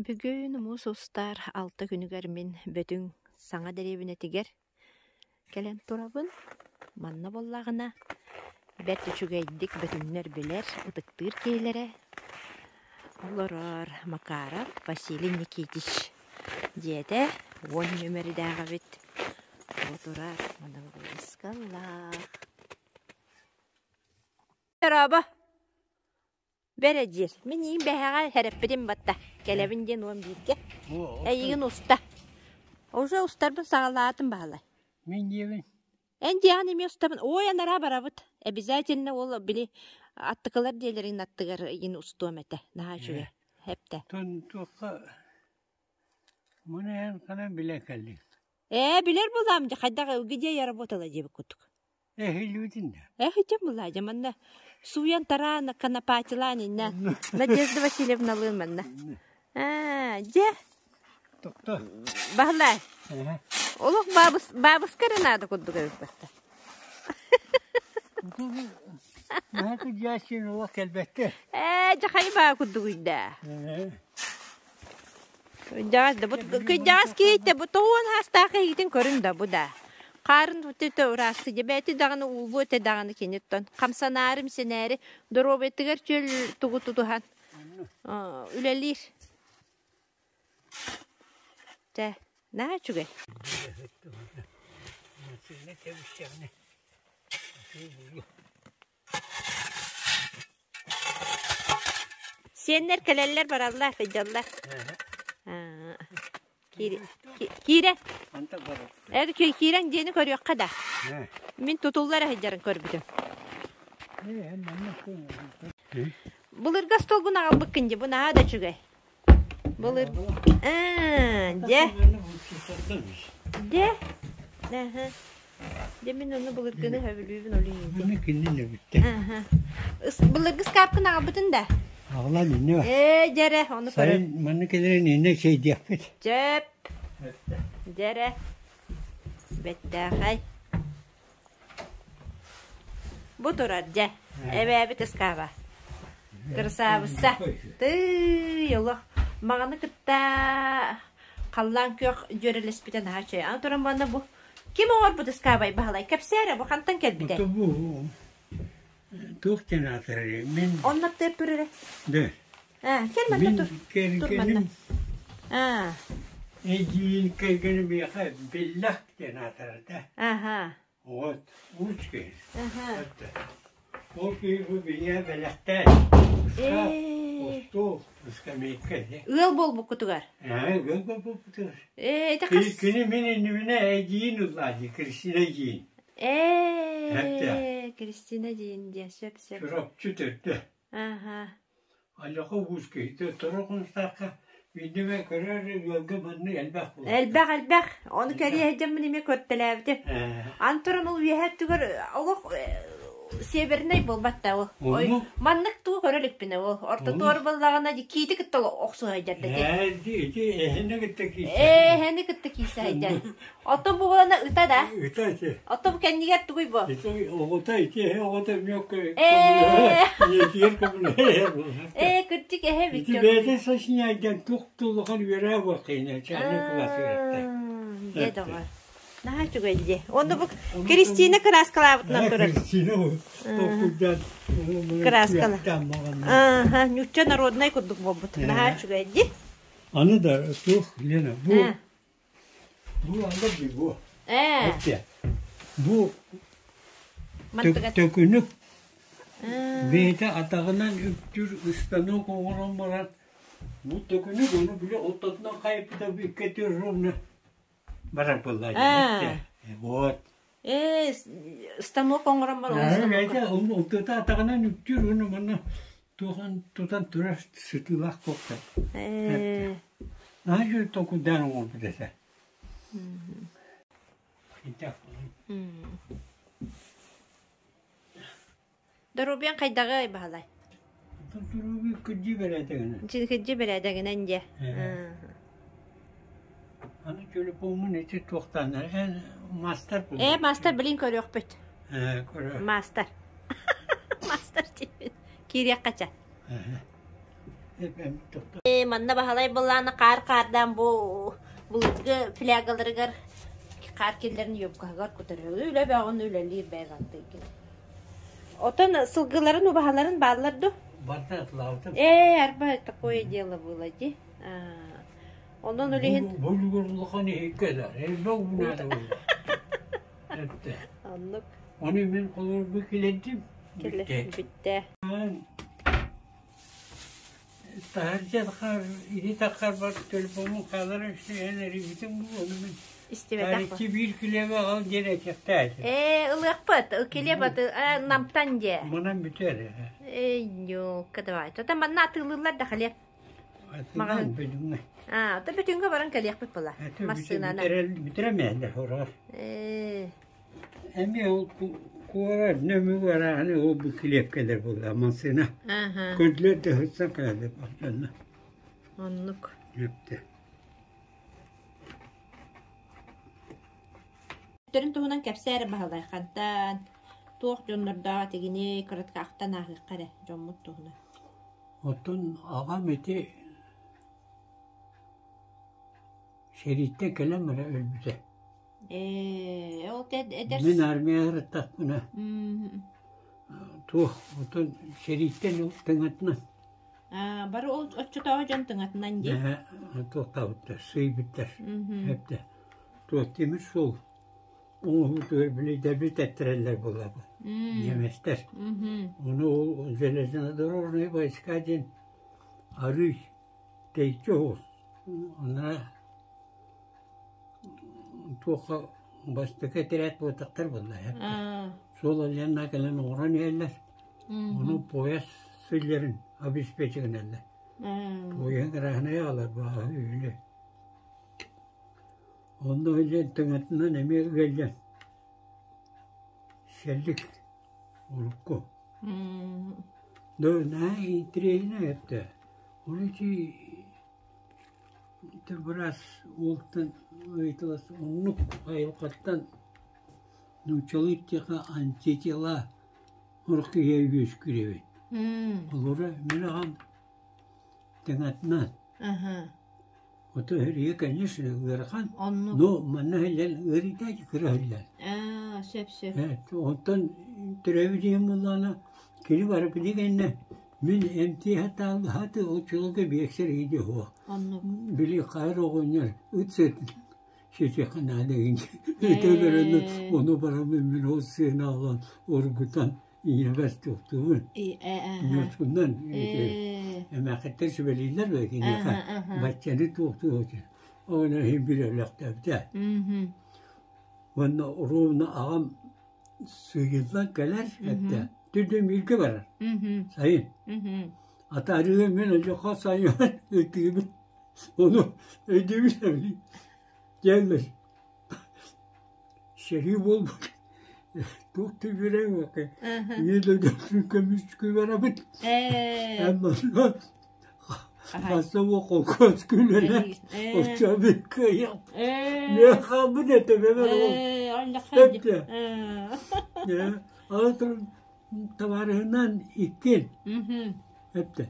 Бүгүн муус устар алта күнүгэр мин Бөтүҥ саҥа дэриэбинэтигэр кэлэн турабын. Манна буоллаҕына бэрт үчүгэйдик Бөтүҥнэр билэр, ытыктыыр киһилэрэ олорор Макаров Василий Никитич дьиэтэ 10 нүөмэрдээх эбит. Бу турар манан вывескалаах. Дорообо! Бэрэдьиэр, мин иин бэһэҕэ сэрэппитим батта, кэлэбин диэн 11-гэ. Эйигин уста. Уже устарбын саҕалаатым баһылай. Мин диэбин. Эн диэҕин эмиэ устабын. Ой, анараа барабыт. Обязательно ол били аттыкылар диэлэрин аттыгар игин устуом этэ. Наһаа үчүгэй. Хэптэ. Тон туохха муну эн ханан билэн кэллиҥ? Ээ, билэр буолаам дьэ хайдах где я работала диэбит курдук. Эһилибитин да. Эһитим була манна сууйан тараан конопатилаан иннэ Надежда Васильевналыын манна. Аа, дьэ. Тохто. Баһылай. Олох бабыс бабыска эрэ наада курдук эбит батта. Наһаа дьаасин олох кэлбэттэр. Ээ, дьахай баа курдугуйда. Кырдьаҕас да бу кырдьаҕас киһитэ бу тоҕуон аастаах иһитин көрүн да бу да. Хаарын тутута ыраастыы дьэ бэйэтэ даҕаны уулуо этэ даҕаны киниттэн хамсанаары имсэнээри доруобуйатыгар чөл тугу тутуһан үлэлиир. Чэ, наһаа үчүгэй. Сиэннэр кэлэллэр бараллар, сылдьаллар. Киирэн. Киирэн дьиэни көрүөххэ да. Мин тутуллар сылдьарын көрбүтүм. Былыргы остуолгун аҕалбыккын дии, бу наһаа да үчүгэй. Былыр дьэ. Дьэ. Дьэ мин ону былыргыны сөбүлүүбүн ол иһин. Мин кинини нөбүттэ. Былыргы ыскаапкын аҕалбытын да? Аҕалан иннэ бар. Ээ, дьэрэ, ону көрөр. Сайын манна кэлэрин иннэ чэйдиэхпит. Чөп. Дьэрэ. Бэттээхэй. Бу турар дьэ, эбээбит ыскааба. Кырасаабысса. Тыый, олох маҕаны кытта халлаан күөх дьүөрэлэспитэ наһаа үчүгэй. Аны туран манна бу ким оҥорбут ыскаабай Баһылай? Кэпсээ эрэ, бу хантан кэлбитэй? Бу туох диэн аатырарый? Мин Онно тыап эрэ. Да. Аа, кэл манна Мин тур. Тур манна. кэргэним Аа. эдьиийин кэргэним миэхэ биллэх диэн аатырар да. Аха. Вот, уус киһи. Аха. Ол киһи бу биһиэхэ бэлэхтээн ыскаап, остуол, ыскамыайка этэ. Ыал буолбуккутугар? Ээ, ыал буолбуппутугар. Ээ, ити хас... Кини мин иннибинэ эдьиийин ыллаа дии, Кристина эдьиийин. Ээ, Кристина диин диэ, сөп сөп. Чурапчы төрдө. Аха. Аллаха уус киһитэ торо хонустаахха биирдэ көрөр ыалга маннык элбэх буолар. Элбэх элбэх. Ону кэрийэ сылдьаммын эмиэ көртөлөөбүтүм. Аны туран ол үөһэ өттүгэр олох севернэй буолбат да ол. Маннык тугу көрө иликпинэ ол. Ортотугар буоллаҕына киити кытта охсуһа сылдьар да ити. Ити эһэни кытта киирсэ. Эһэни кытта киирсэ сылдьар. Оттон бу буолана ыта да. Ыта ити. Оттон бу кэннигэр тугуй бу? Ити оҕото ити эһэ оҕото эмиэ көмүлэһэ көмүлэһэ Ээ, кырдьык эһэ Ити бэйэтэ сочиняйдан туох тулахан үөрээ буолкайна чааны кылаасыгар. Дьэ доҕор. Наһаа үчүгэй дии. Онно бу Кристина кырааскалаабытынан турар. Кристина толкуйдаан Кырааскала. Ааха, ньучча народнай курдук буолбут. Наһаа үчүгэй дии. Аны да туох Лена бу Бу анда бу. Ээ. Бу төкүнүк бэйэтэ атаҕынан үктүүр ыстанык оҥорон баран бу төкүнүк ону били ортотунан хайыппыта икки ровно барар буолла вот Ээ, станок оҥорон баран бэйэтэ ортото атаҕынан үктүүр уонна манна туохан тутан турар сытыылаах буолта Ээ. Наһаа үчүгэй толкуйдаан оҥорбут этэ. Доруобуйаҥ хайдаҕый, Баһылай? Доруобуйа кырдьыы бэрээдэгинэн. Кырдьыы бэрээдэгинэн дьэ. Аны телефоммун ити туохтаан эн маастар Ээ, маастар билин көрүөхпүт. Ээ, көрө. Маастар. Маастар диибин. Киириэххэ чэ. Манна Баһылай былаана хаар хаардаан бу былыргы флягаларыгар хаар киллэрин юбкаһыгар кутар. Үлэ бөҕөнү үлэлиир бэйэлантыйгын. Отон сылгыларын убаһаларын бааллар ду? Барда атлаабытым. Ээ, арба такое дело было ди. Онон үлэһин... Бу үлүгэр улахан иһиккэ да, элбэх унаада буолла. Эттэ. Оннук. Ону мин холорбу килэрдим. Бүттэ. Бүттэ. Таһырдьа тахар, ити таххарбар телефонун хаалар эн эрийбитиҥ бу ону мин Истибэтэх Тарихчы биир килиэби аҕал диэн этиэхтээх этим. Ээ, ылыахпыт. Килиэп аты намтан диэ. Манан бүтэр. Эй, ньука давай. Тота манна атыылыыллар да хлеб. Атыылаан бүтүҥҥэ. Аа, то бүтүҥҥэ баран кэлиэхпит була. Массыынаны. Бүтэрэмэһэлэр хороҕор. Ээ. Эмиэ ол куорат нөмүгү арааны ол бу килиэпкэлэр буолла массыына. Аха. Көрдүлэр да сытсан кэлэллэр бахтанна. Оннук. Өптө. Төрүн туһунан кэпсээ эрэ Баһылай хантан, туох дьоннордоох этигиний, кыратык ахтан ааһыахха эрэ дьоммут туһунан. Оттон аҕам ити сэрииттэн кэлэн баран өлбүтэ. Ээ, ол эдэр Мин армияҕа сырыттахпына туох оттон сэрииттэн ол тыҥатынан Аа, бары ол оччотооҕу дьон тыҥатынан дии. Ээ, туохтаабыттар, сыыйбыттар. Эптэ. Туох тимир суол оҥоһуутугар били дэлби тэттэрэллэр буолла немецтэр. Ону ол железнодорожные войска диэн арыый тэйиччи оҕус. Онно туохха бастакы этэрээт буолтахтар буолла. Суол аллианна кэлэн оҥорон иһэллэр. Ону пояс сылларын обеспечигинэллэр. Поеһын граһынай аҕалар бааһы үһүлү. Онно илиэн тыҥатынан эмиэ ыалдьан сэллик урукку. Да наһаа интэриэһинэй этэ. Ону ити ити быраас уолтан ыйыталас оннук айылҕаттан нууччалыы эттэххэ антитела Урукку киһи үөскүүр эбит. Олоро мин аҕам тыҥатынан. Ото иһирийэ, конечно, ыарахан. Оннук. Но манна иһиллэн ыарыйдааччы кыра иһиллэн. Аа, сөп сөп. Онтон төрөөбүт ийэм буоллаҕына, кини бары били кэннэ мин эмтии сатааллаһаты оччолорго биэксэр иһи суох. Оннук. Били хайыр оҕонньор ыт сыт ситиэххэ наада игин ытыалараны ону бараммын мин ол сыана аҕалан оргутан ийэбэр туохтуубун ньуоскунан эмээхиттэр сүбэлииллэр бе киниэхэ баччаны туохтуу ону иһин билэлэхтээбитэ уонна ровно аҕам сыыйыллан кэлэр эттэ түрдүн бииргэ барар сайын атаарыга мин одьоххо сайын ытыыбын Ону өйдүүбүн эбии дьэллэр сэрии буолбут туох да үөрэ ийэ дойдубун көмүскүү барабыт эн манна хасса холкуос күлэрэ оччо кыайан миэ хаалбыт этэ бэбэр ол эптэ ала туран табаарыһынан иккиэн эптэ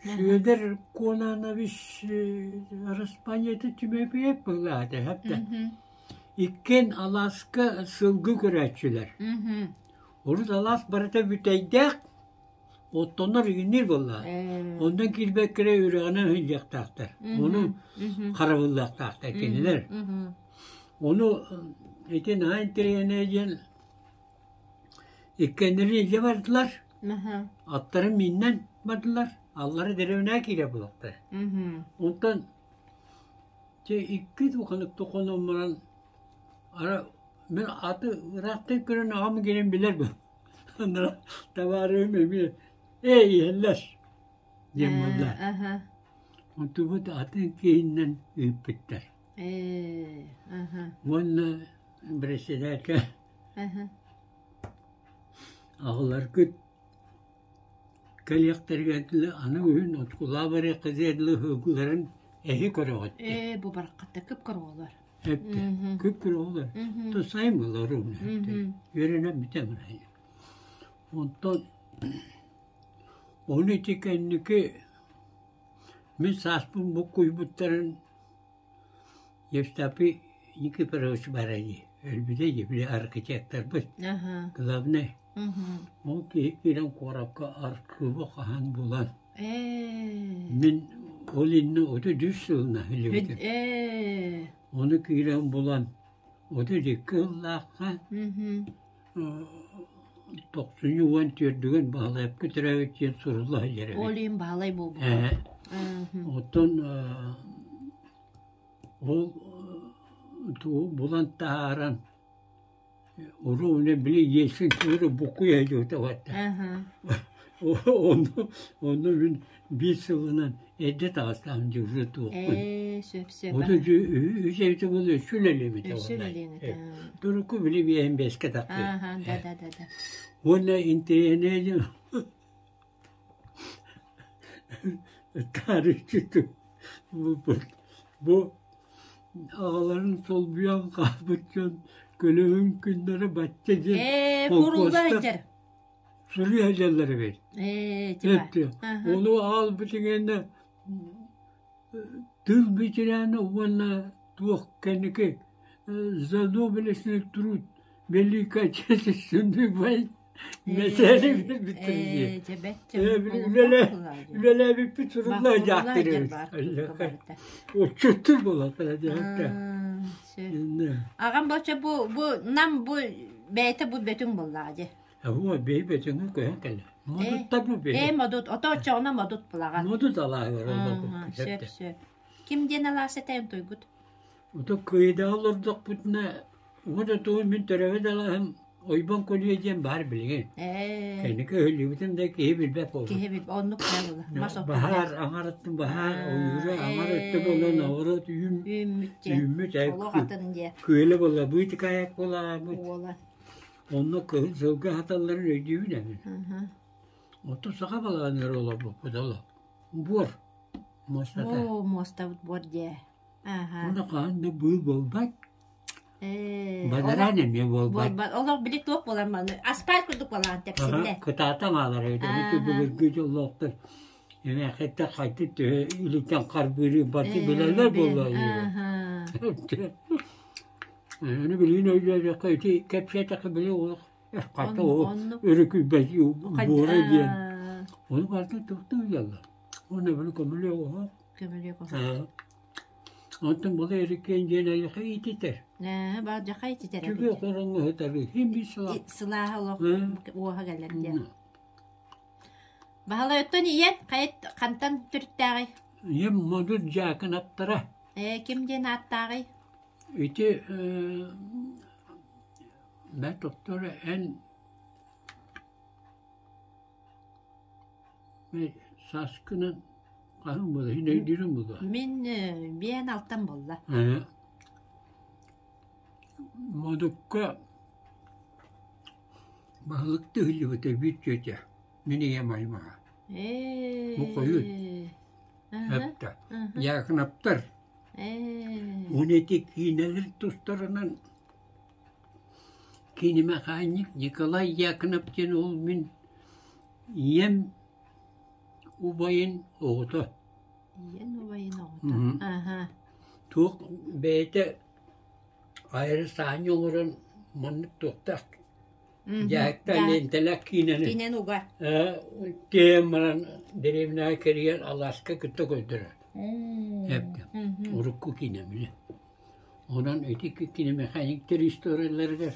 Сүөдэр Куонаанович Араспаанньата Түмэпийэп быһыылаах этэ эптэ. Иккиэн алааска сылгы көрөөччүлэр. Урут алаас барыта бүтэйдээх, оттонор иҥнир буоллаҕа. Онтон киирбэккэ үрэҕинэн сылдьыахтаахтар. Ону харабыллыахтаахтар кинилэр. Ону ити наһаа интэриэһинэй диэн Иккиэннэрин илдьэ бардылар, аттарын мииннэн бардылар, аллара дэриэбинэҕэ киирэ буолуохтара. Онтон дьэ икки духанык хонон баран ара мин аты ыраахтан көрөн аҕам кэлэн билэр буоллум. Табаарыһым эмиэ ээ иһэллэр диэн буолла. Онтубут атын киһиннэн ыыппыттар. Уонна председатель Аҕаларгыт кэлиэхтэригэр дылы аны күһүн оскуолаҕа барыахха дылы сылгыларын эһи көрөҕүт Ээ, бу бараххаттар кып-кыра оҕолор. Эптэ кып-кыра оҕолор. То сайын буолар үөрэнэн бүтэн Онтон Ону ити кэнники мин сааспын буккуйбуттарын Евстапий Никифорович баара дии, өлбүтэ дии, били архитекторбыт, главный. Ол киһи киирэн куоракка архыыба хаһан булан, мин ол иннэ 33 сылынан үлэбитим. Ону киирэн булан, 32 сыллаахха Тохсунньу 14-үгэр Баһылайапка төрөөбүт диэн сурулла сылдьар эбит. Ол иһин Баһылай буолбута. Оттон ол тугу булан таһааран уруубуна били Ельцин тугу буккуйа сылдьыбыта барда. Онно онно мин биир сылынан эрдэ таҕыстаҕым дии уже туохпун. Ээ, сөп сөп. Ото үс эбитэ буолуо өссө үлэлиэм этэ Өссө үлэлиэҥ этэ. Турукку били биэһин бэскэ тахтыы. Ааха, да да да да. Уонна интэриэһинэй таарыччы бу аҕаларын солбуйан хаалбыт дьон көлөһүн күннэрэ бачча диэн Ээ, курулла сылдьар. Суруйа сылдьаллар эбит. Ээ, типа. Ону аалбыт иҥэнэ тыл ветерана уонна туох кэнники за доблестный труд Великой Отечественной войны мэтээли биэрбиттэр дии. Үлэлээбиппит сурулла дьаахтыр эбит. Отчуттур буолатара дьаахта. Аҕам боча бу бу нам бу бэйэтэ бу бөтүҥ буоллаҕа дии. Оо, бэйи бөтүҥҥэ көһөн кэллэ. Модутта бу бэйи. Ээ, модут. Ото оччоҕуна модут булаҕан. Модут алааһыгар олорбуппут. Сөп, сөп. Ким диэн алаас этэйим туйгут? Ото кыйдаҕа олордохпутуна, уонна тугу мин төрөөбүт алааһым Ойбон көлүйэ диэн баар билигин. Ээ. Кэнники өһүллүбүтүм да киһи билбэт буолбут. Киһи билбэт. Оннук да була. Мас отун. Баһаар аҥарыттан баһаар, ойуура аҥар өттө буолан оҕуруот үүм Үүммүт дьэ. Үүммүт ээ. Олох атын дьэ. Күөлэ буолла, быытыкаайак буолаабыт. Уола. Онно кыһын сылгы аһаталларын өйдүүбүн эбин. Оттон саха балаҕаныгар олорбуппут олох. Буор муостата. Оо, муостабыт буор дьэ. Аха. Уонна хаһан да быыл буолбат. Ээ, Бадараан эмиэ буолбат. Буолбат. Олох били туох буолар маны? Асфальт курдук буолаҕын тэпсиллэ. Кытаатан хаалар эбит. Ити былыргы дьоллоохтор эмээхиттэр хайдах төһө илиитэн харбыыры барыта билэллэр буоллар. Ону билигин өйдөөтөххө ити кэпсээтэххэ били олох хата ол өрүкүйбэт буора диэн. Ону барытын туохтуу ыйаллар. Уонна били көмүлүөк оһох. Көмүлүөк оһох. Онтон бала эриккиэн диэн эйиэхэ ититэр. Ээ, баалдьаха ититэр Түгү хороҥҥо сытары хим биир сылаа. Сылааһа олох уоһа кэлэр диэн. Баһылай оттон ийэн хайат хантан төрүттээҕий? Ийэм Модут Дьаакын аттара. Ээ, ким диэн ааттааҕый? Ити бэрт тохтор эн сааскынан хаһан буолла иһин өйдүүрүм буолуо Мин биэн алтан буолла. Модукка баһылык тыһыллыбыта биир тетя мин ийэм аймаҕа. Бу хойут эптэ Дьаакынаптар Уон ити киинэлэр тустарынан кинемеханик Николай Дьяконов диэн ол мин ийэм убайын оҕото. Ийэн убайын оҕото. Аха. Туох бэйэтэ аэросаанньа оҥорон маннык туохтаах Дьаһыктаах лиэнтэлээх киинэни Киинэн уга. тиэйэн баран дэриэбинэҕэ кэрийэн алааска кытта көрдөрөр. Эптэ. Урукку киинэ били. Онон ити кинемеханиктэр историяларыгар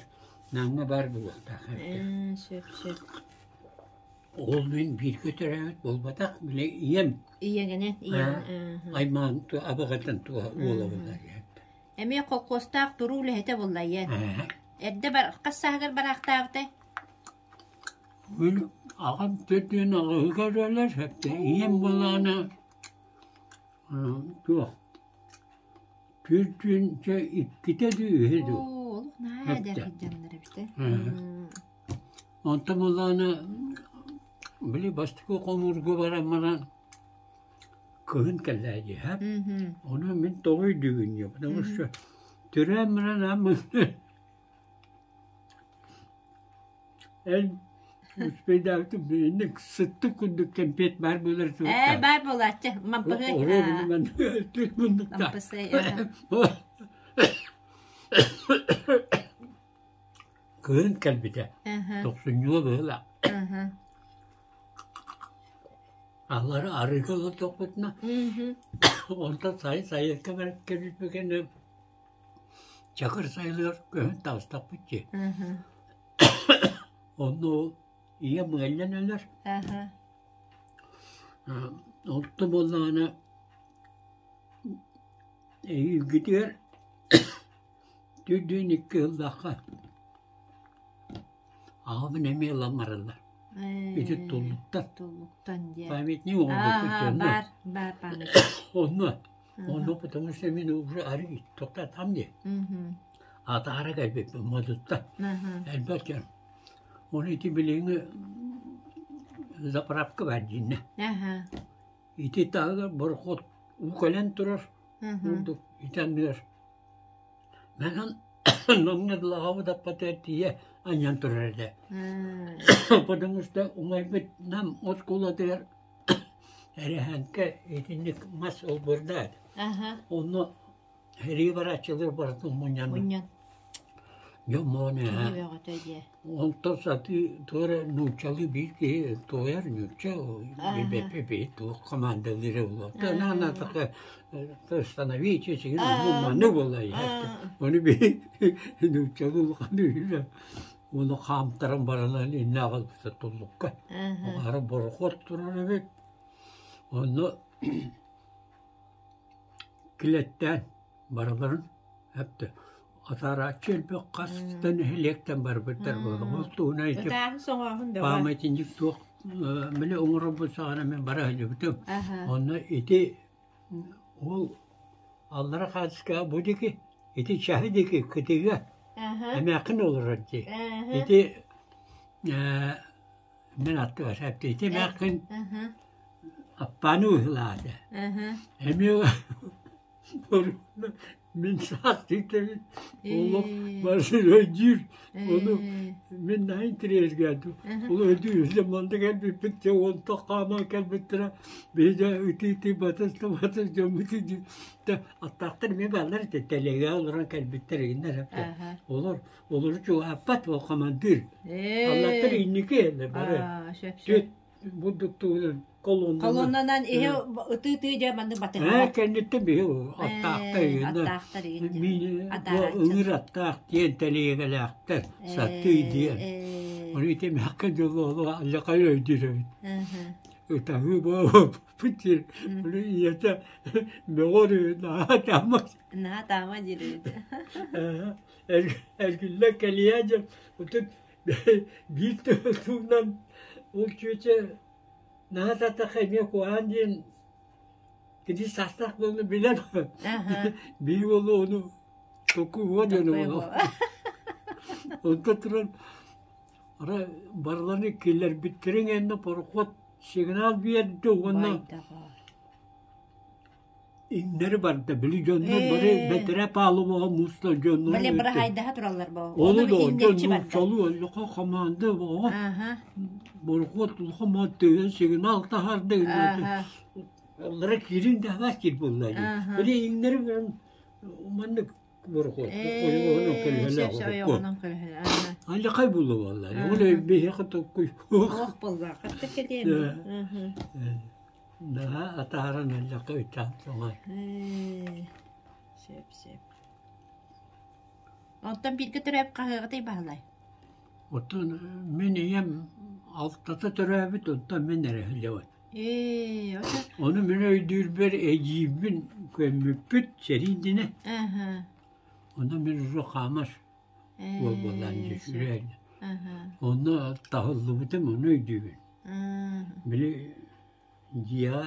Намҥа баар буолуохтаах эбитэ. Сөп сөп. Ол мин бииргэ төрөөбүт буолбатах, били ийэм Ийэҥинэн, ийэҥ. аймаҕын абаҕатын туоһа уола буолар. Эмиэ холкуостаах туруу үлэһитэ буолла ийэн. Эрдэ бар хас сааһыгар бараахтаабытай? Мин аҕам төрдүөн аҕыһыгар өлөр, ийэм буоллаҕына туох түөртүөн чэ иккитэ дуу үһэ дуу. Оо, олох наһаа эдэр сылдьаннар эбит ээ. Онтон буоллаҕына били бастакы хомуурга баран баран Кыһын кэллээ дии, һэ? Ону мин тоҕо өйдүүбүн диэ, потому что төрөөн баран ааммын эн Успейдаабытым инник сыттык курдук кэмпиэт баар буолар Ээ, баар буолааччы. Мампыһы. Оруобуна түт муннукта. Мампысый. Кыһын кэлбитэ. Тохсунньуга быһыылаах. Аллара арыыга олордохпутуна, онтон сайын сайылыкка баран кэлбиппит кэннэ Чакыр сайылыгар көһөн таҕыстахпыт дии. Онно ол ийэм ыаллан өлөр. Онто буоллаҕына эһиилгитигэр түрдүүн икки сыллаахха аҕабын эмиэ ылан бараллар. Ити Туллуктан. Туллуктан диэн. Памятник оҥорбуппут дьонно. Баар, баар памятник. Онно Онно потому что мин уже арый тоқтатам дии. Атаара кэлбиппин модутта. Элбэх дьон. Оны ити билиҥҥи заправка бар дииннэ. Ити таһыгар борохуот уу кэлэн турар курдук ити анныгар. Манан номнуо лаҕабыт аппатыгар тиийэ анньан турар этэ. Потому что умайбыт нам оскуолатыгар Эрэһээҥкэ итинник мас олбуордаат, онно сэрии барааччылар барытын мунньан Мунньан. дьоммоон Киһи эһэ бөҕөтө диэ. онтон сатыы туох эрэ нууччалыы биир киһи туойар нуучча билбэппит биһи туох командалыыра буолуо наанатака остановите сигин маны буолла ону биһи нууччалыы улахан үһү Уону хаамтаран баранан иннэ аҕалбыта туллукка. Аара борохуот турар эбит. Онно килэттээн барыларын эптэ атаарааччы элбэх хас да нэһилиэктэн барбыттар буолла. Ол туһунан ити Ытааһын соҥооһун бөҕө. памятник туох били оҥоробут саҕана мин бара сылдьыбытым. Онно ити ол аллара хаачыска бу диэки Ити чаһы диэки кытыыга эмээххин олорор дии. Ити мин аттыгар ити эмээххин аппааны уһулаата. Эмиэ мин саастыытэбин олох барсын өйдүүр. Ону мин наһаа интэриэһиргээдим. Ол өйдүүр манна кэлбиппит дьэ онтон хааман кэлбиттэрэ биһиги ытыы-ытыы батыс да батыс дьоммут Аттаахтар эмиэ бааллар этэ, тэлэгэ олорон кэлбиттэр игиннэр эппит. Олор, олору чугаһаппат ол хамандыыр. Аллаттар инники эле бары. Түөт бурдук туһунан колоннанан. Колоннанан иһи ытыы-ытыы дьэ маннык батыһалар. Ээ кэнниттэн биһи аттаахтар игиннэр. Аттаахтар игиннэр. Ыҥыр аттаах диэн тэлиэгэлээхтэр сатыы диэн. Ону ити мэххэ дьолу олу аллакай өйдүүр эбит. Ытаһыы буолбут сир. Ону ийэтэ мөҕөр наһаа таама. Наһаа таама диир эбит. Эргиллэн кэлиэ дьэ отут биир туһунан ол чүөчэ наһаа сатаха эмиэ куһаҕан диэн кини састаах буолуну билэн биир уолу ону токуһуо диэн уолу онто туран Арай барыларын киллэрбиттэрин кэннэ пароход сигнал биэрдэ уонна иҥнэри барда. Били дьоннор бары бэтэрээ палубаҕа муста дьоннор Били быраһайдаһа тураллар бу. Ону да дьон нууччалыы олохо хамаанда оҕо борохуот улахан мааттыгын сигнал таһаарда Оллара киирин да хас киир буолла дии. Били иҥнэри маннык Алдьархай буолла буолла. Ол биһиэхэ толкуй Ох буолла. Хатта кэлиэм. Наһаа атааран алдьархай ыччат саҥа. Сөп, сөп. Онтон бииргэ төрөөп хаһыаҕытай Баһылай? Оттон мин ийэм алтата төрөөбүт, онтон мин эрэ сылдьабын. Ээ, ото Ону мин өйдүүрбэр эдьиийбин көммүппүт сэрии иннинэ. Аха. Онно мин уже хаамар уол буоллаан Ээ, дии сөп. сүрээн. Аха. Онно таһыллыбытым, ону өйдүүбүн. Били дьиэҕэ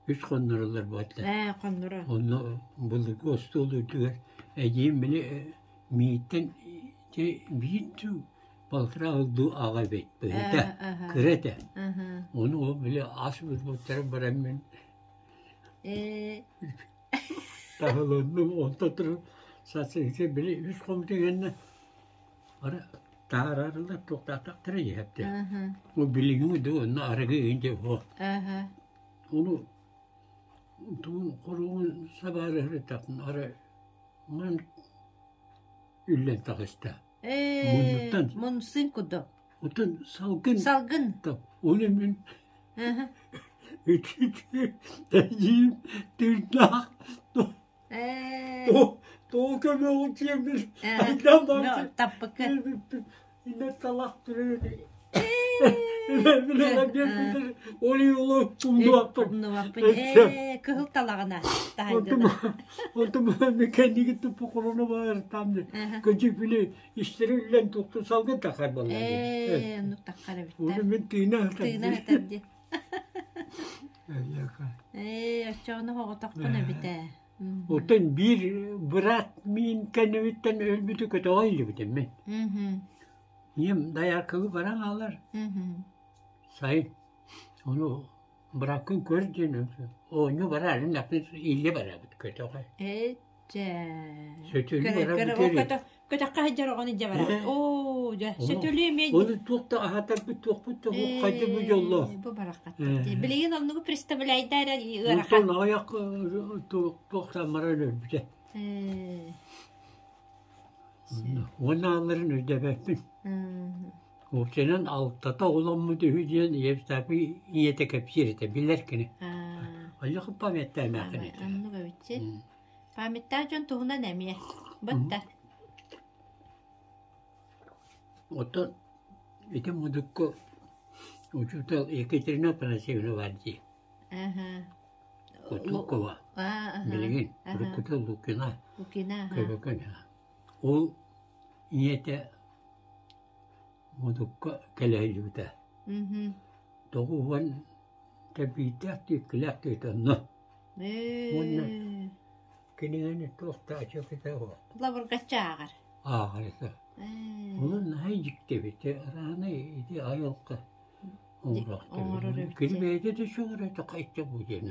үс хоннороллор буолла. Ээ, хонноро. Онно былыргы остуол үрдүгэр эдьиийим били мииттэн биир балтараа ылдыы аҕа эбит быһыыта кыра этэ ону ол били ас булбуттарын баран мин таһылынным онто туран сарсыҥҥы били үс хоммутун кэннэ ара Таарарылар туохтаатахтара иһэптэ. Ол билиҥҥи да онно арыгы иһин суох. Ону тугун хоругун сабаары сырыттахпына арай ман үллэн таҕыста. Муннуттан. Мунсун курдук. Оттон салгын. Салгын. Ону мин эдьиийим тыыннаах Тоҕо көмөҕүн тиэммин айдаан барбыт. Таппыккын. Иннэ талах түрүн. Умнубаппын. Умнубаппын. Ээ, кыһыл талаҕына таһайдына. Онтум кэнники туппу корона баар тамды. Көчү били истери үллэн тукту салгын тахар балла. Ээ, оннук таххар эбиттэр. Оны мен тыына Тыына этэр ди. Ээ, оччоҕуна оҕотохпун эбит ээ. Оттон биир быраат миин кэннибиттэн өлбүтү көтөҕө илдьибитим мин. Ийэм дайааркалыы баран хаалар. Сайын ону бырааккын көр диэн оонньуу бараарын атын илдьэ барабыт көтөҕө. Ээ, чэ. Сөтөлүү барабыт Көтөххө сылдьар оҕону дьэ барар. Оо, дьэ, сөтөлүү эмиэ Оны туох да аһатарбыт туохпут да хайда бу дьоллоох. Бу бараххаттар. Билигин оннугу представляйда эрэ ыарахан. Онтон аҕыйах туохтаан баран өлбүтэ. Уонна аалларын өйдөөбөппүн. Уопсайынан алтата оҕоломмут үһү диэн Евстафий ийэтэ кэпсиир этэ, билэр кини. Олох памяттаамаахын этэ. Оннук эбитчи. Памяттаах дьон туһунан эмиэ. Бытта. Оттон ити мудукку учуутал Екатерина Афанасьевна баар дии. Кутукова. Билигин уруккута Лукина. Лукина. Көбөкөн. Ол ийэтэ мудукка кэлэһилибитэ. Тоҕуһуон тэбиитээх тииккилээх диэтэ онно. Уонна кинигэни туох да ачыкыта суох. Лабыргаччы ааҕар. Ааҕар этэ. Онон наһаа дьикти эбит. Араанай ити айылҕа оҥорор эбит. Кини бэйэтэ да сөҕөр этэ хайта бу диэн.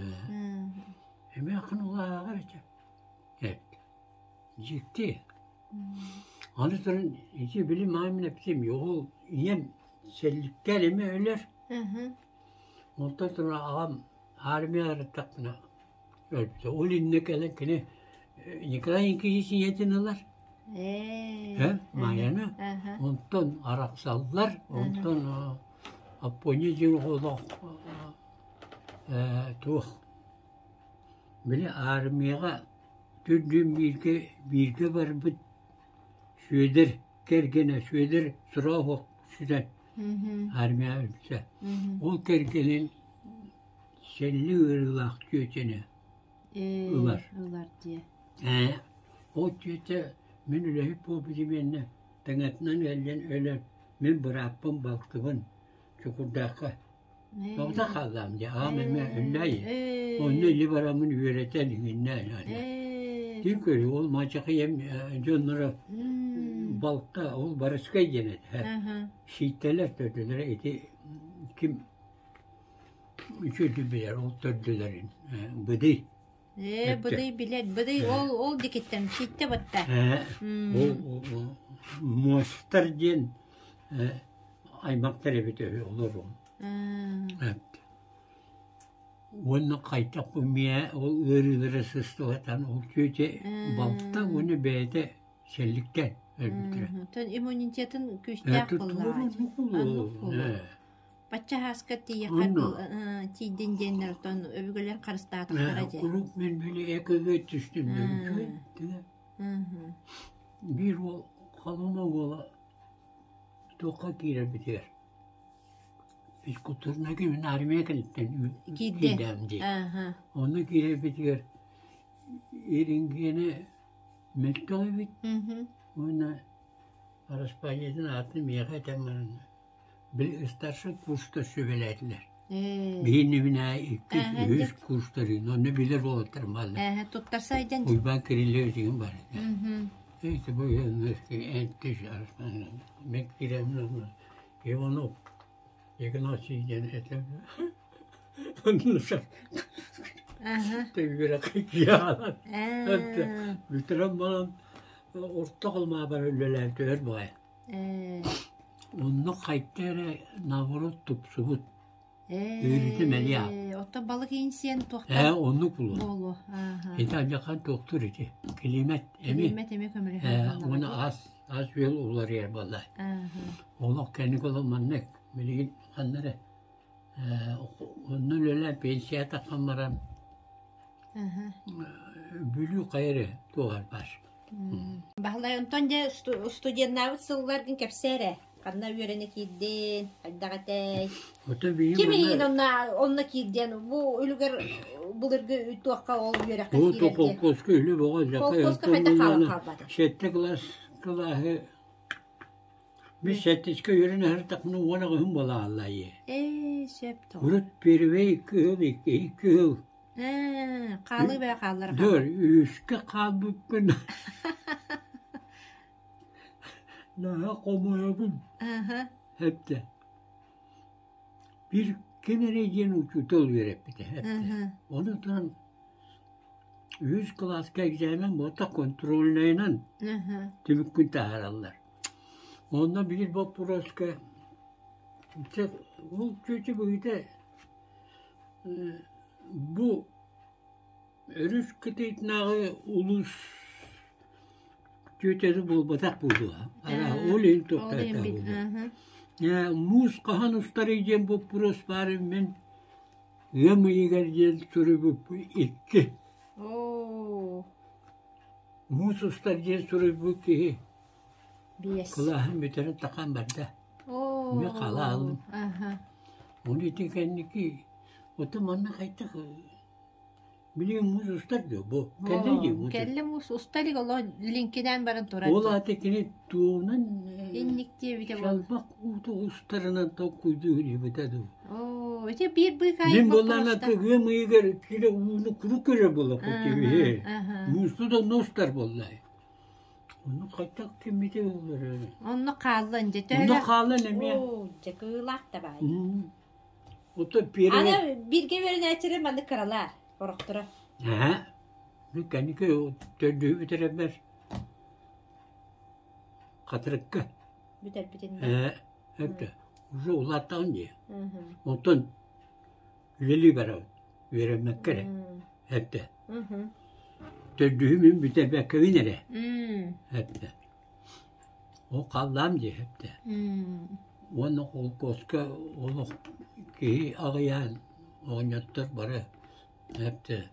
Эмээххин ол ааҕар этэ. Эт. Дьикти. Аны туран ити били маамин эпсим ол ийэм сэлликкэ эмэ өлөр. Онтон туран аҕам Армия ырыттахпына өлбүтэ. Ол иннэ кэлэн кини Николай Никитич ийэтин ылар. Э, Майаны. Онтон арахсаллар, онтон Аппония диэн олох туох били армияҕа төрдүөн бииргэ бииргэ барбыт Сүөдэр кэргэнэ Сүөдэр Сураах сүтэн армия өлбүтэ. Ол кэргэнин сэлли ыарыылаах түөтэни ылар. Ылар диye. Ээ, ол түөтэ мин үлэһит буолбутум иннэ таҥатынан ыалдьан өлөн мин бырааппын балтыбын Чокурдаахха Тоҕото хааллаам дии, аҕам эмиэ өллөй. Онно илии бараммын үөрэтэн иҥиннээн Тин көрүү ол мачахы ийэм дьонноро балта ол Барыскай диэн этэ. Сииттэлэр төрдүлэрэ ити ким үчүгэй билэр ол төрдүлэрин Быдый. Ээ, Быдый билэр. Быдый ол ол дикиттэн сииттэ батта. Ол муостар диэн аймахтар эбит үһү олорум. Уонна хайдах умиэ ол ыарыылара сыстыбатан ол чүөчэ балта уонна бэйэтэ сэлликтэн өлбүттэрэ. Тон иммунитетын күүстээх буоллаҕа. Бачча ааска тиийэххэ тиийдин диэннэр отон өбүгэлэр харыстаатахтара дии. Куруук мин били ЭКГ түстүм Биир уол Халыма уола туохха киирэрбитигэр физкультурнайга мин армия кэнниттэн киирдэм дии. Онно киирэрбитигэр Ирингиэнэ мөлтөх эбит уонна араспаанньатын аатын миэхэ этэн баран били старшай курстар сүбэлээтилэр. Биһиннибинэ иккис, үһүс курстарын онно билэр уолаттар бааллар. Туттарса айдьан Уйбаан Кириллович игин бар этэ. Мен киирэммин Иванов Игнатий диэн этэ. Үөрэххэ киирэн бүтэрэн баран орто холмаабар үлэлээн түһэр баҕайы. Онно хайта эрэ наоборот тупсубут. Үөрүүтэ мэлиэ. Оттон балык иин сиэн туохтан Ээ, оннук булуо. буолуо. Ааха. Ити алдьархан туохтуур ити. Килиимэт эми. Килиимэт эмиэ көмөлөһөр Ээ, буоллаҕа уонна дии. ас ас үөл уларыйар буолла. Ааха. Олох кэнники олох маннык билигин ханна эрэ ээ онно үлэлээн пенсия тахсан баран Аха. Бүлүү хайа эрэ туоһар баар. Баһылай, онтон дьэ студеннаабыт сылларгын кэпсээ эрэ. Ханна үөрэнэ киирдин, хайдах этэй? Ото биһи Ким эйигин манна онно онно киирдиэн бу үлүгэр былыргы туохха ол үөрэххэ Оо, то киирэргэ холкуоска үлэ бөҕө дьакай холкуоска онтон хайдах хаалан буоллаҕына хаалбата? сэттэ кылаас кылааһы Мин сэттискэ үөрэнэ сырыттахпына уон аҕыһым буола хаалла ийэ. Ээ, сөп тоҕо. Урут первый кыһыл, икки кыһыл. Ээ, хаалыы бэйэ хааллара Дөр, үскэ хаалбыппын. Наһаа хомойобун. Аха. Эптэ. Биир ким эрэ диэн учуутал үөрэппитэ. Эптэ. Ону туран үһүс кылааска экзамен буолта контрольнайынан түмүккүн таһаараллар. Онно биир боппуруоска чэ ол чүөчэ быһыыта бу өрүс кытыытынааҕы улуус түөтэтэ буолбатах буолуо. Арааһа ол иһин туохтаах буолуо. Муус хаһан устарый диэн боппуруос баарын мин ыам ыйыгар диэн суруйбуппун икки. Муус устар диэн суруйбут киһи Биэс. кылааһын бүтэрэн тахан барда. Мин хала ааллым. Ону ити кэнники ото манна хайдах Билигин муус устар дуо бу? Кэллэ дии муус. Кэллэ муус уста илик олох лиҥкинээн баран турар. Ол аата кини туунан Инник диэбитэ буолла. Шалбах уута устарынан толкуйдуу илибитэ дуу. Оо, ити биир быыкаайык Мин буоллаан боппуруоста. аты ыам ыйыгар кини ууну куруук көрөр буолла кутиби. Муусту да онно устар буолла. Ону хайдах киммите буоллар. Онно хааллан дьэ Онно төһөлөөх хаалан эмиэ. Оо, дьэ кыылаах да баай. Оттон первый Аны бииргэ үөрэнээччилэр маннык кыралаар, орохторо. Ээ, мин кэнники төрдүһү бүтэрэрбэр Хатырыкка Бүтэрбитин да. Ээ, эптэ, уже улааттаҕым дии. Онтон үлэлии барабын, үөрэммэккэ эрэ, эптэ. Төрдүһү мин бүтэрбэккэбин эрэ, эптэ. Ол халлаам дии эптэ. Уонна холкуоска олох киһи аҕыйаан оҕонньоттор бары эптэ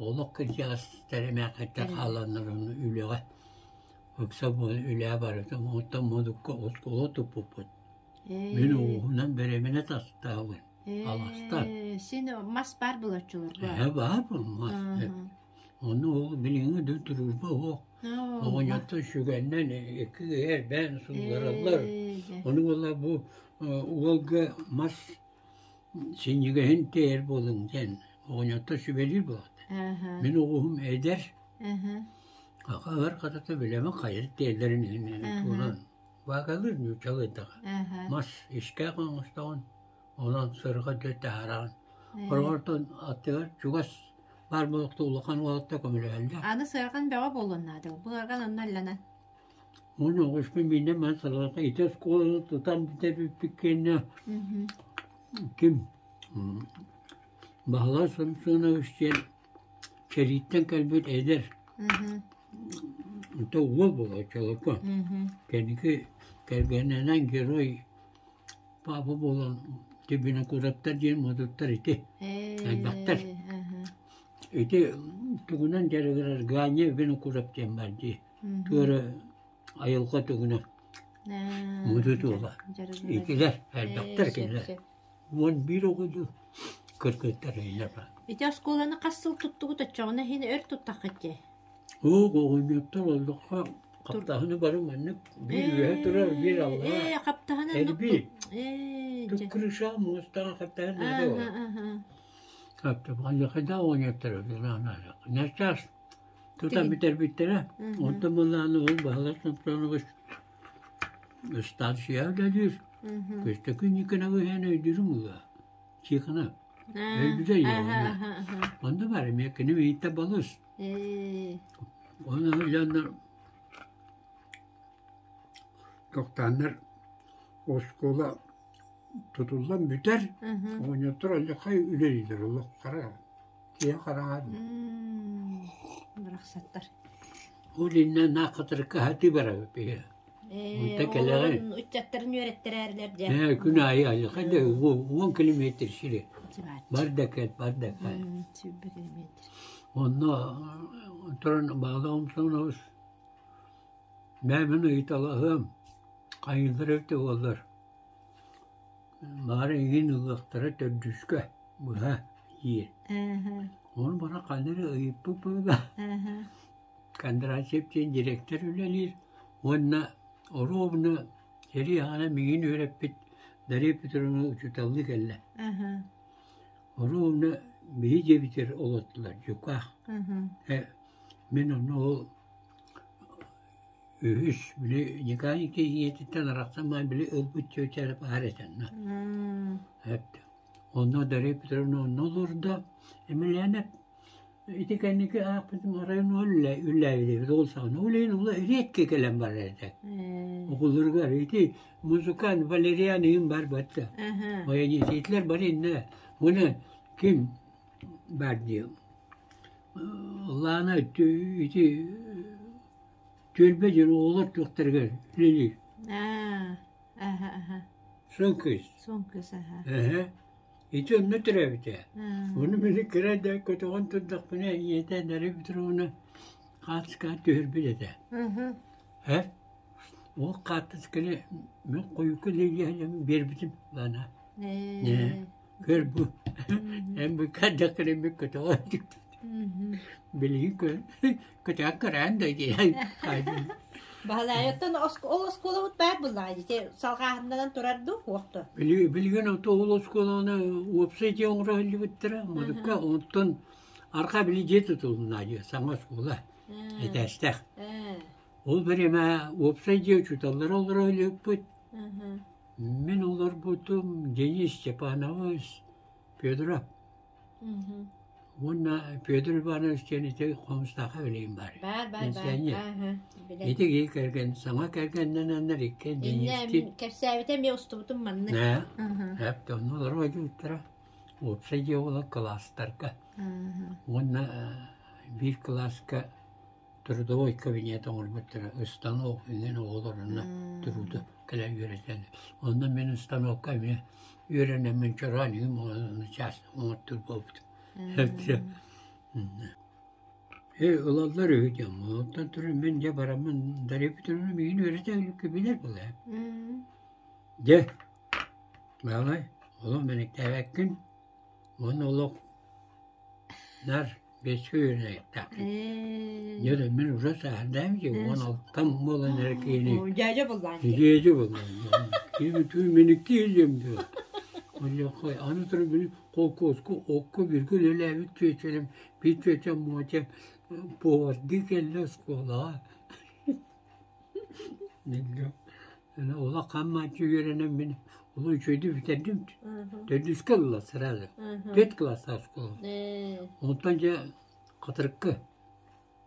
олох кырдьаҕас тэрэмээхиттэр хааланнар ону үлэҕэ ыкса буолан үлэҕэ барытым оттон модукка оскуола туппуппут. Мин оҕуһунан бэрэминэ тастаабын аластан. Син мас баар булаччыларга. Ээ баар бу мас. Ону ол билиҥҥи да дружба суох. Оҕонньоттор сүгэннэн икки киһи эрбээн сууллараллар. Ону буолла бу уолга мас синньигэһин тэйэр буолуҥ диэн оҕонньоттор сүбэлиир буоллахтар. Мин оҕуһум эдэр, өр хатата билэмин хайыр тиэллэрин иһин туунан вагалыыр нууччалыйдаҕа. Мас искээх оҥостоҕун, онон сырҕа дьэ таһаараҕын. Хороҕортон аттыгар чугас баар буолуохта улахан уолаттар көмөлөһөллөр. Аны сыарҕан бөҕө буолуон наада. Бу ыарҕан онно алланан. Уонна оҕуспун биирдэ ман салалта ити оскуоланы тутан бүтэрбиппит кэннэ ким Баһылай Самсонович диэн сэрииттэн кэлбит эдэр это уол буолааччыларга кэнники кэргэнинэн герой папа буолан Тибинокуровтар диэн модуттар ити элбэхтэр. Ити тугунан дьарыгырар Ганя Винокуров диэн бар дии. Туора айылҕа тугунан модут уола. Итилэр элбэхтэр кинилэр. 11 оҕо дуу кыргыттар иннэ баар. Ити оскуоланы хас сыл туттугут оччоҕуна иһин өр туттаххыт дии? Оо, оҕонньоттор олоххо хаптаһыны бары маннык биир үөһэ турар, биир аллара. Ээ, хаптаһыны Эрбии. Ээ, Тут крыша муостаҕа хаптаһын наада ол. Хайда оҕонньоттор Начаас тутан бүтэрбиттэрэ. Онтон былааны ол Баһылай Самсонович ыстаарсыйа үлэлиир. Көстөкүүн Никоновиһы өйдүүрүм ула. Тихонов. Өлбүтэ онно. Онно бар эмиэ кини мииттэ балыс. Оны дьоннор Тохтааннар оскуола тутуллан бүтэр, оҕонньоттор алдьархай үлэлииллэр олох хара киһи хараҥа Барахсаттар. Ол иннэ наахатырыкка хатыы барабыт биһи. Онто кэлэҕин. Ыччаттарын үөрэттэрээрлэр дьэ. Ээ, күн аайы алдьархай да 10 километр сири. Бар да кэл, бар да кэл. 20 километр. Онно туран баала омсоҥнобус Мэ мин ыйыталаһыам, хайыылар эбитэ буоллар, баҕар эйигин ылыахтара төрдүскэ быһа диир. Ону бара ханна эрэ ыйыппыт быһыылаах. Кондратьев диэн директор үлэлиир уонна оруобуна сэрии аҕана миигин үөрэппит Дария Петровна учууталлыы кэллэ. Оруобуна биһи дьиэбитигэр олордулар дьукаах. Мин онно ол үһүс били Николай Никитичтан арахсан баран били ылбыт чүөчэ баар этэ онно. Онно Дария Петровна онно олордо. Емельянов ити кэнники аахпытым арай үллээбит ол саҕана. Ол иһин ула редко кэлэн барар этэ. Оҕолоругар ити музыкант Валериан иһин бар батта. Военизитлер бары иннэ. Муну ким бар дии Лаана ити түөлбэ дьон оҕолор туохтарыгар үлэлиир. Аа, аха, аха. Суон кыыс. Суон кыыс, аха. Эһэ. Ити онно төрөөбүтэ. Ону мин кыра да көтөҕөн турдахпына ийэтэ Дарья Петровна хаартыскаҕа түһэрбит этэ. Э? Ол хаартысканы мин хойукка лилиһэлэм биэрбитим Лаана. Ээ. Көр бу, эн бу көрдөххүнэ мин көтөҕөн билигин көтөҕөн көрөөн да диэн Баһылайыттан ол оскуолабыт баар буллаҕа дии салҕааһыннанан турар дуу суох дуо? Билигин ол оскуоланы уопсай дьиэ оҥоро сылдьыбыттара музыка онтон арҕаа били дьиэ тутулунна дии саҥа оскуола этээстээх. Ол бириэмэ уопсай дьиэ учууталлара олоро иликпит. Мин олорбутум Денис Степанович Федоров уонна Федор Иванович диэн ити Хомустаахха билигин баар. Баар, баар, баар. Пенсионер. Ааһа, билэн. Ити киһи кэргэн, саҥа кэргэннэнэннэр иккиэн Иннэ Денистиин кэпсээбитэ эмиэ устубутум маннык. Ээ, Аха. эп онно олорор одьуутара. Уопсай дьиэ буолан кылаастарга. Аха. Уонна биир кылааска трудовой кабинет оҥорбуттара, станок иҥин оҕолор онно туруута кэлэн үөрэтэн. Онно мин станокка эмиэ үөрэнэммин чороон иһим ону чаас оҥортуур буолбутум. Ээ ылаллар үһү диэн, онтон туран мин дьэ бараммын Дарья Петровна миигин үөрэтэ иликкэ билэр буолаа. Дьэ, баҕай, олох мэниктээбэккин, уонна олох Нар бэскэ үөрэнэйтэхпин. Ээ. Дьэ мин уже сааһырдаам дии, 16 буолан эрэ киһини Дьээдьэ буллаан дии. дьээдьэ буллаан. Киһи түүн миникти илдьим дуо. Онньоххой аны туран били холкуоска окко бииргэ үлэлээбит чүөчэлим, биир чүөчэм Мотя повардыы кэллэ оскуолаҕа. Улахан мааччы үөрэнэн мин улуу үчүгэйдик бүтэрдим. Төрдүскэ ылла сразу. Төрт класстаах оскуола. Онтон дьэ Хатырыкка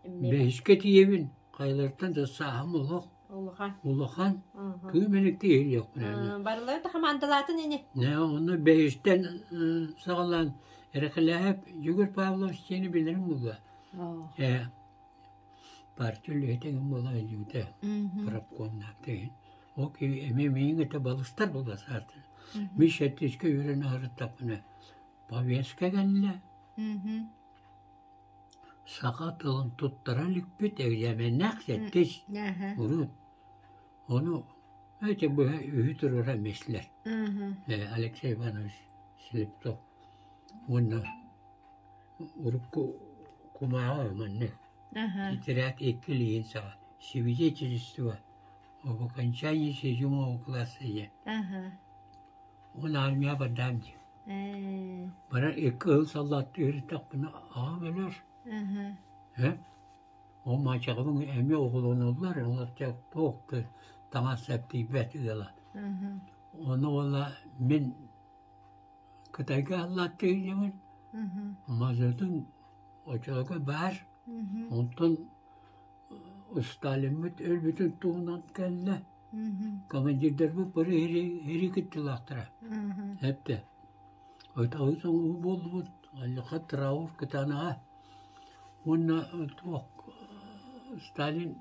бэһискэ тиийэбин хайаларыттан да сааһым олох Улахан. улахан кыым электе иһиллиэхпин. Барылары да хамаандалаатын ини. Онно бэһистэн саҕалаан Эрэхэлээһэп Дьөгүр Павлович диэни билэрим буолуо. Ээ Партия үлэһитэ эҥин буола илдьибитэ, профкомнаах деген. Ол киһи эмиэ миигин кытта балыстар буола саатар. Мин сэттискэ үөрэнэ сырыттахпына повестка кэллэ. Саха тылын туттара иликпит, экзаменнаах сэттис урут. Ону эти быһа үһү туруора эмэслэр. Алексей Иванович Слепцов уонна Урукку кумааҕы маннык тетрадь икки илииһин саҕа свидетельство об окончании седьмого класса диэн. Уонна армия бардаам дии. Баран икки ыһыл саллааттыы сырыттахпына аҕам өлөр. Э? Ол маачаҕабын эмиэ оҕолоноллор, олорча туох таҥас сап тиийбэт ыала. Ону уола мин Кытайга аллааттыыр Мазытын очоого баар, онтон Сталиммыт өлбүтүн туһунан кэллэ. Командирдарбыт бары эри кыттыылаахтара. Эптэ. Ытаҕы соҥуу буоллубут, аллаха траур кытаанаҕа. Уонна туох Сталин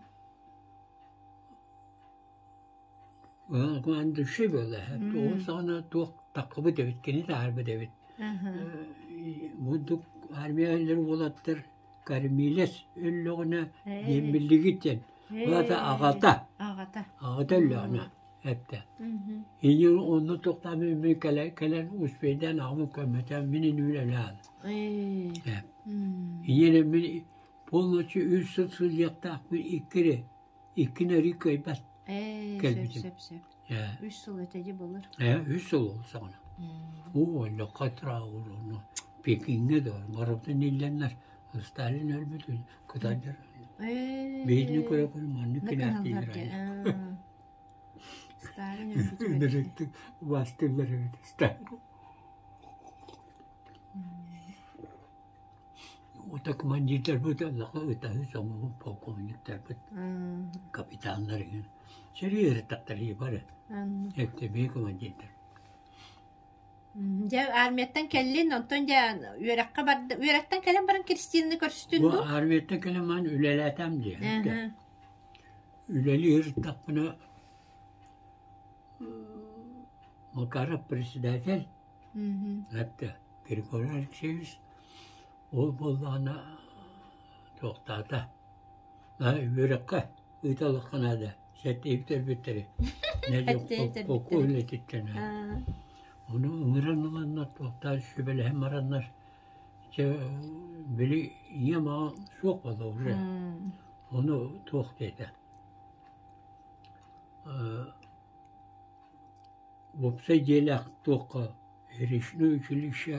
Командующий буолла. Ол саҕана туох таххыбыт эбит, кини таһаарбыт эбит. Мундук армия өллөр уолаттар кормилец өллөҕүнэ диэммиллигит диэн. Аҕата аҕата. Аҕата. Аҕата өллөҕүнэ эттэ. Иньи онно туохтаан мин кэлэн кэлэн успейдаан аҕам көмөтө мин үлэлээн. Иньэ мин полночи үс сыл сылдьыахтаахпын икки иккини өрүү кыайбат Ээ, сөп, кэлбитим. сөп, сөп. Ээ. Үс сыл этэ дии былыр. Ээ, үс сыл ол саҕана. Оо, лөккө траур ону Пекиҥҥэ да барыбытын иллэннэр Сталин өлбүт кытайдар Ээ. биһигини көрө-көрө маннык Нык гыналлар кинээхтииллэр дии. айа. Аа. Сталин өлбүт эбит. Ынырыктык убаастыыллар эбит Сталин. Уота командирдарбыт ытаһыы соҥуһун полковниктарбыт, капитаннар игин сэрии ырыттахтар бары эктебии командирдар. Дьэ армияттан кэллин, онтон дьэ үөрэххэ барда үөрэхтэн кэлэн баран Кристинаны көрүстүн Бу дуу? армияттан кэлэн баран үлэлээтэм дии. Үлэлии ырыттахпына Макаров председатель Эптэ Григорий Алексеевич ол буоллаҕына туохтаата үөрэххэ ыыталлахха наада сэттиһит өлбүттэри холку үлэтиттэн ону ыҥыран ыланнар туохтаан сүбэлэһэн бараннар чэ били ийэм аҕам суох буолла уже ону туох диэтэ Уопсай дьиэлээх туохха речной училище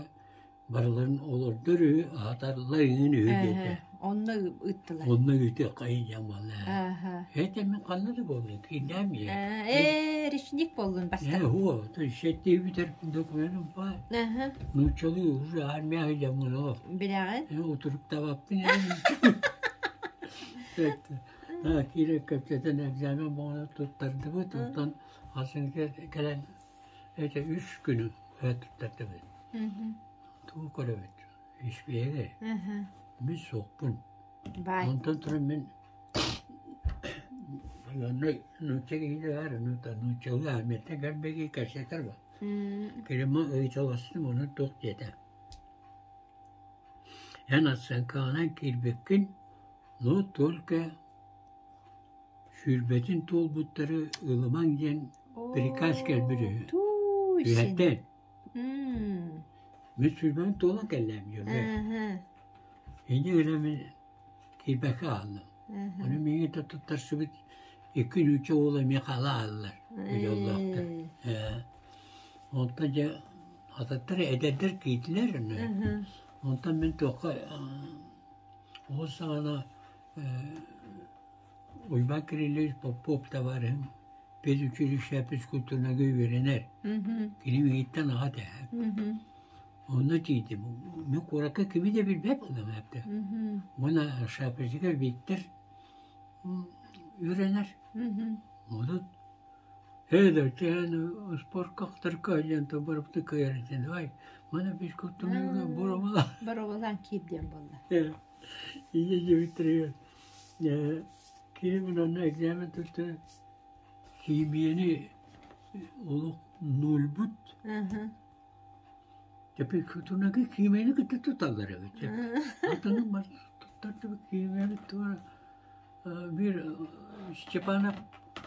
барыларын олордор үһү, аһаталлар иҥин үһү диэтэ. Онно ыыттылар. Онно ыытыахха иҥэн буолла. Это мин ханна да буоллун, кииннээн билэр. Ээ, речник буоллун бастаан. Ээ, һуо, то сеттии бүтэр документум баар. Нууччалыы уже армия сылдьаммын ол. Билэҕин? Утуруктабаппын. Киирэ кэпсэтэн экзамен буолан туттардыбыт, онтон Алтынга кэлэн это үс күнү туттардыбыт. Тугу көрөбүт? Испиэги. Мин суохпун. Бай. Онтон туран мин байыаннай нуучча киһитэ баар, нууччалыы армияттан кэлбэги кэпсэтэр ба. Киримма ыйыталастым, ону туох диэтэ. Эн оценкаҕынан киирбиккин, но только Сүүрбэтин туолбуттары ылымаҥ диэн приказ кэлбит үһү. Тууй син. Үһэттэн. Мин сүүрбэбин туолан кэллээм дьүөгэ. Инньэ гынан мин киирбэккэ хааллым. Ону миигин да туттарсыбыт икки нуучча уола эмиэ хаала хааллар дьоллоохтор. Ээ. Онтон дьэ атыттар эдэрдэр киирдилэр онно. Онтон мин туохха ол саҕана Уйбаан Кириллович Попов табаарыһым педучилище физкультурнага үөрэнэр. Кини миигиттэн аҕа этэ. Онно тиийдим. Мин куоракка кими да билбэт буоллум эбит. Уонна Шапочников Виктор үөрэнэр. Ону Ээ, чээн спорка диэн барыбыты кыайар этин. Ай, маны физкультурнага боробалаан. Боробалаан киир диэн буолла. Ийэ дьиэбиттэригэр киһибин онно экзамен туттаран химияны олох нольбут. Теперь тунага химияны кытта туталлар эбит. Отону туттардыбыт химияны туора биир Степанов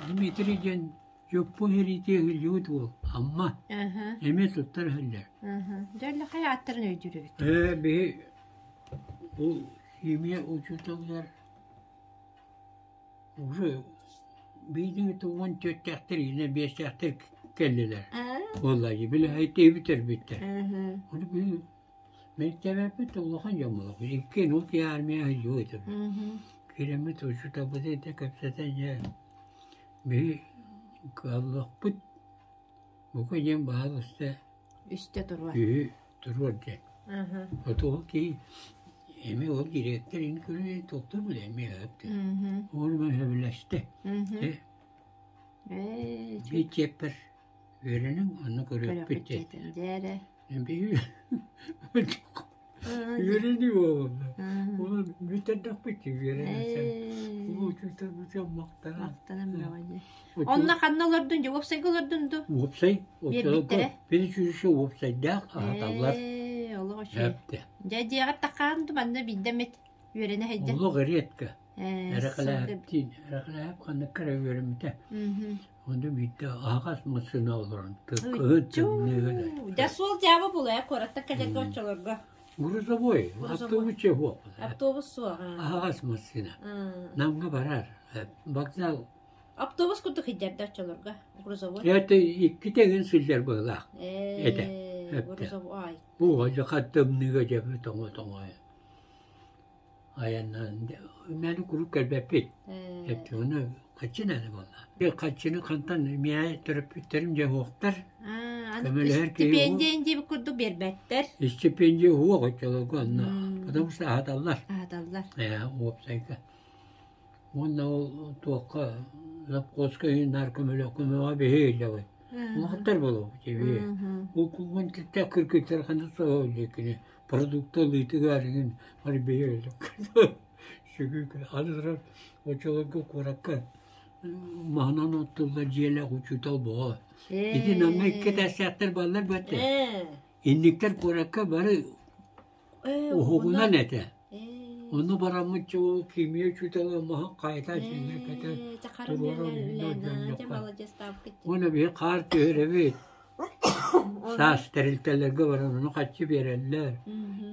Дмитрий диэн Дьоппуон сэриитигэр сылдьыбыт уол Амма эмиэ туттар иһэллэр. Дьэ, хайа ааттарын өйдүүр эбит. Ээ, биһи ол химия учууталыгар уже биирдиҥи 14-тээхтэр иһинэ биэстээхтэр кэллилэр. Буолла дии, били эйтиэбит эрбиттэр. Ону биһи мэйтэбэппит улахан дьон буолуох. Иккиэн ол киһи армия сылдьыбыт этэ. Киирэммит учууталбытын итэ кэпсэтэн дьэ Биһи кыаллыахпыт бука диэн баһаалыста Үстэ туруор. үһү туруор диэн. Оту ол киһи эмиэ ол директор ин көрү тоқтор билэ эмиэ өптө. Ол мен сөбүлэстэ. Ээ, Биир чиэппэр үөрэниҥ, онно көрүөхпүт көрүөхпүт диэтэ. диэтэ. Дьэ эрэ. Үөрэнии буолла. Онон бүтэрдэхпит үөрэнэн Ээ. Учууталбытыгар махтанан. Махтанан бөҕө дии. Онно ханна олордун? Дьэ, уопсайга олордун дуу? Уопсай, Биэрбиттэрэ? педучилище уопсайдаах аһаталлар. Ээ, олох үчүгэй. Эптэ. Дьэ, дьиэҕэр таххаан дуу, манна биирдэ эмит үөрэнэ сылдьан. Олох редко. Ээ, Эрэхэлээптиин, эрэхэлээп ханнык эрэ үөрэммитэ. Онно биирдэ аһаҕас массыына олорон кыһын тымныыга Дьэ, суол дьаабы булуйа куораттан кэлэргэ оччолорго. Грузовой, автобус чего? Автобус суох. Аһаҕас массыына. Намҥа барар. Вокзал. Автобус курдук сылдьар да оччолорго грузовой. Это икки тэҥин сылдьар быһыылаах. Этэ. Грузовой. Бу дьаха тымныыга дьэбэ тоҥо-тоҥо. Айаннаан мээнэ куруук кэлбэппит. Эптиҕинэ хаччы наада буолла. Хаччыны хантан миэхэ төрөппүттэрим дьэ уохтар. Көмөлөһөр киһи Стипендия диэбит курдук биэрбэттэр. Стипендия уох оччолорго онно. Потому что аһаталлар. Аһаталлар. Ээ, уопсайга. Уонна ол туохха завхозка иһин наар көмөлө көмөҕө биһи илдьэбит. Улахаттар буолуо тебе. Ол кулгун кытта кыргыттар ханна соһо кини продукта ылыытыгар игин бары биһи сүгү аны турар оччолорго куоракка маһынан оттуллар дьиэлээх учуутал боҕо. Ити намҥа икки этээстээхтэр бааллар бэртэ. Инниктэр куоракка бары уһугунан этэ. Ону бараммыт чуол химия учуутала маһын хайта сиҥэ кэтэ туруоран Уонна биһи хаар түһэрэбит. Саас тэрилтэлэргэ баран ону хаччы биэрэллэр.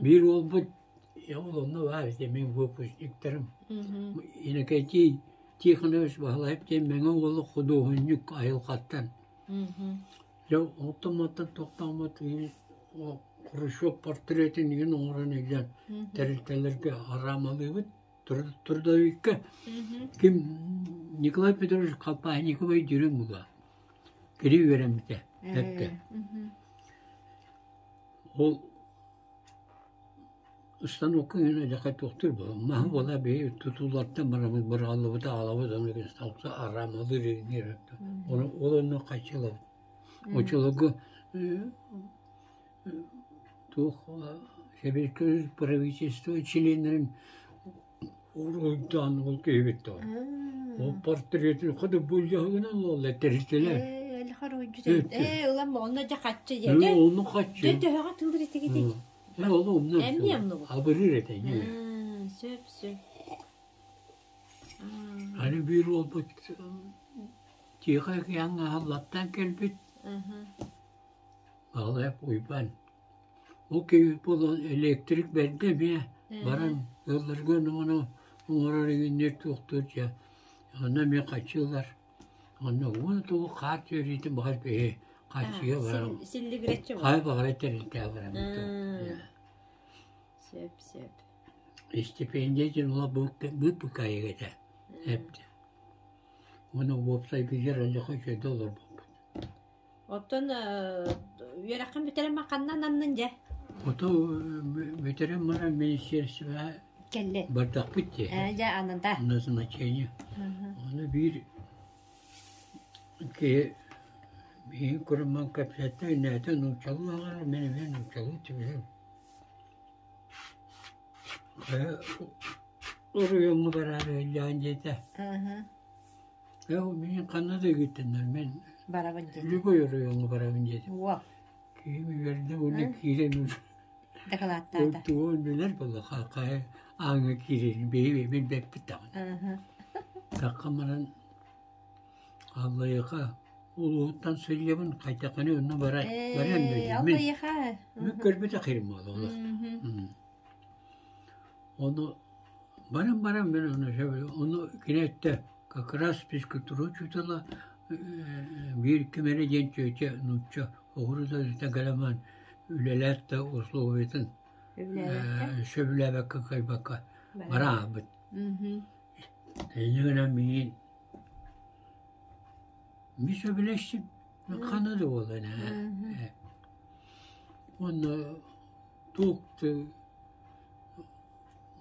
Биир уолбут ол онно баар этэ мин выпускниктарым. Иннокентий Тихонович Баһылайып диэн Мэҥэ уола худуоһунньук айылҕаттан. Дьэ оттон-мантан тохтооммут Хрущев портретин игин оҥорон илдьэн тэрилтэлэргэ араамалыыбыт. Трудовикка ким Николай Петрович Колпашниковай дьүрүн була. Кини үөрэммитэ эттэ. Ол станокка гына дьака туохтур була. Маһы була бии тутуулартан барабыт быраҕыллыбыта аҕалабыт ону станокка араамалыыр иҥиир Оны ол онно хаччылабыт. Оччолорго туох Сэбиэскэй правительство чилиэннэрин уруйдаан ол киһибит дуо? Ол портретин ходу былдьаһыгынан олла тэрилтэлэр. Ээ, ылан онно дьэ хаччы дьэ. Онно хаччы. Дьэ төһөҕө тылыр этигитий? Ээ, ол умнар. Эмиэ умнубут. Абырыыр этэ. Сөп, сөп. Аны биир уолбут Тихо океаҥҥа аһыллаттан кэлбит. Баҕалаах Уйбаан. Ол киһи буолан электрик бэрдэ эмиэ баран ыалларга ону оҥорор иҥиннэр туохтуур дьэ онно эмиэ хаччылар. Онно уон тугу хаар түөриитин баҕар биһи хаччыга баран Силлигирэччи хай баҕара тэрилтэҕэ бараммыт. Сөп, сөп. Стипендия диэн ула быыппыкайык этэ. Эптэ. Уонна уопсай билэр аллаха үчүгэйдик олорбуппут. Оттон үөрэххин бүтэрэн ханна ананнын дьэ? Ото бүтэрэн баран министерствоҕа Кэллэ. бардахпыт дии. Ээ, дьэ ананда. Назначение. Ону биир киһи биһиги куруман кэпсэттэ, иннээтэ нууччалыы аҕара, мин эмиэ нууччалыы түбүһүм. Хайа оройуоҥҥа бараары ыллаан диэтэ. Ээ, мин ханна да ыгыттаннар, мин Барабын диэтэ. любой оройуоҥҥа барабын диэтэ. Уол. Киһим үөрдэ уонна киирэн Дакылааттаата. тугун билэр буолла, хайа ааҥҥа киирэрин биһиги билбэппит даҕаны. Таххан баран Аллайыаха улууһуттан сылдьабын, хайдаххыный онно баран баран Ээ, бэйдим. Мин Аллайыаха. мин көрбөтөх сирим буолла олох. Ону баран баран мин ону ону кини эттэ как раз физкультура учуутала биир ким эрэ диэн тетя нуучча оҕуруот галаман үлэлээт да условиятын сөбүлээбэккэ кыайбакка баран хаалбыт. Инньэ гынан миигин мин сөбүлэстим ханна да буоллун ээ. Уонна туох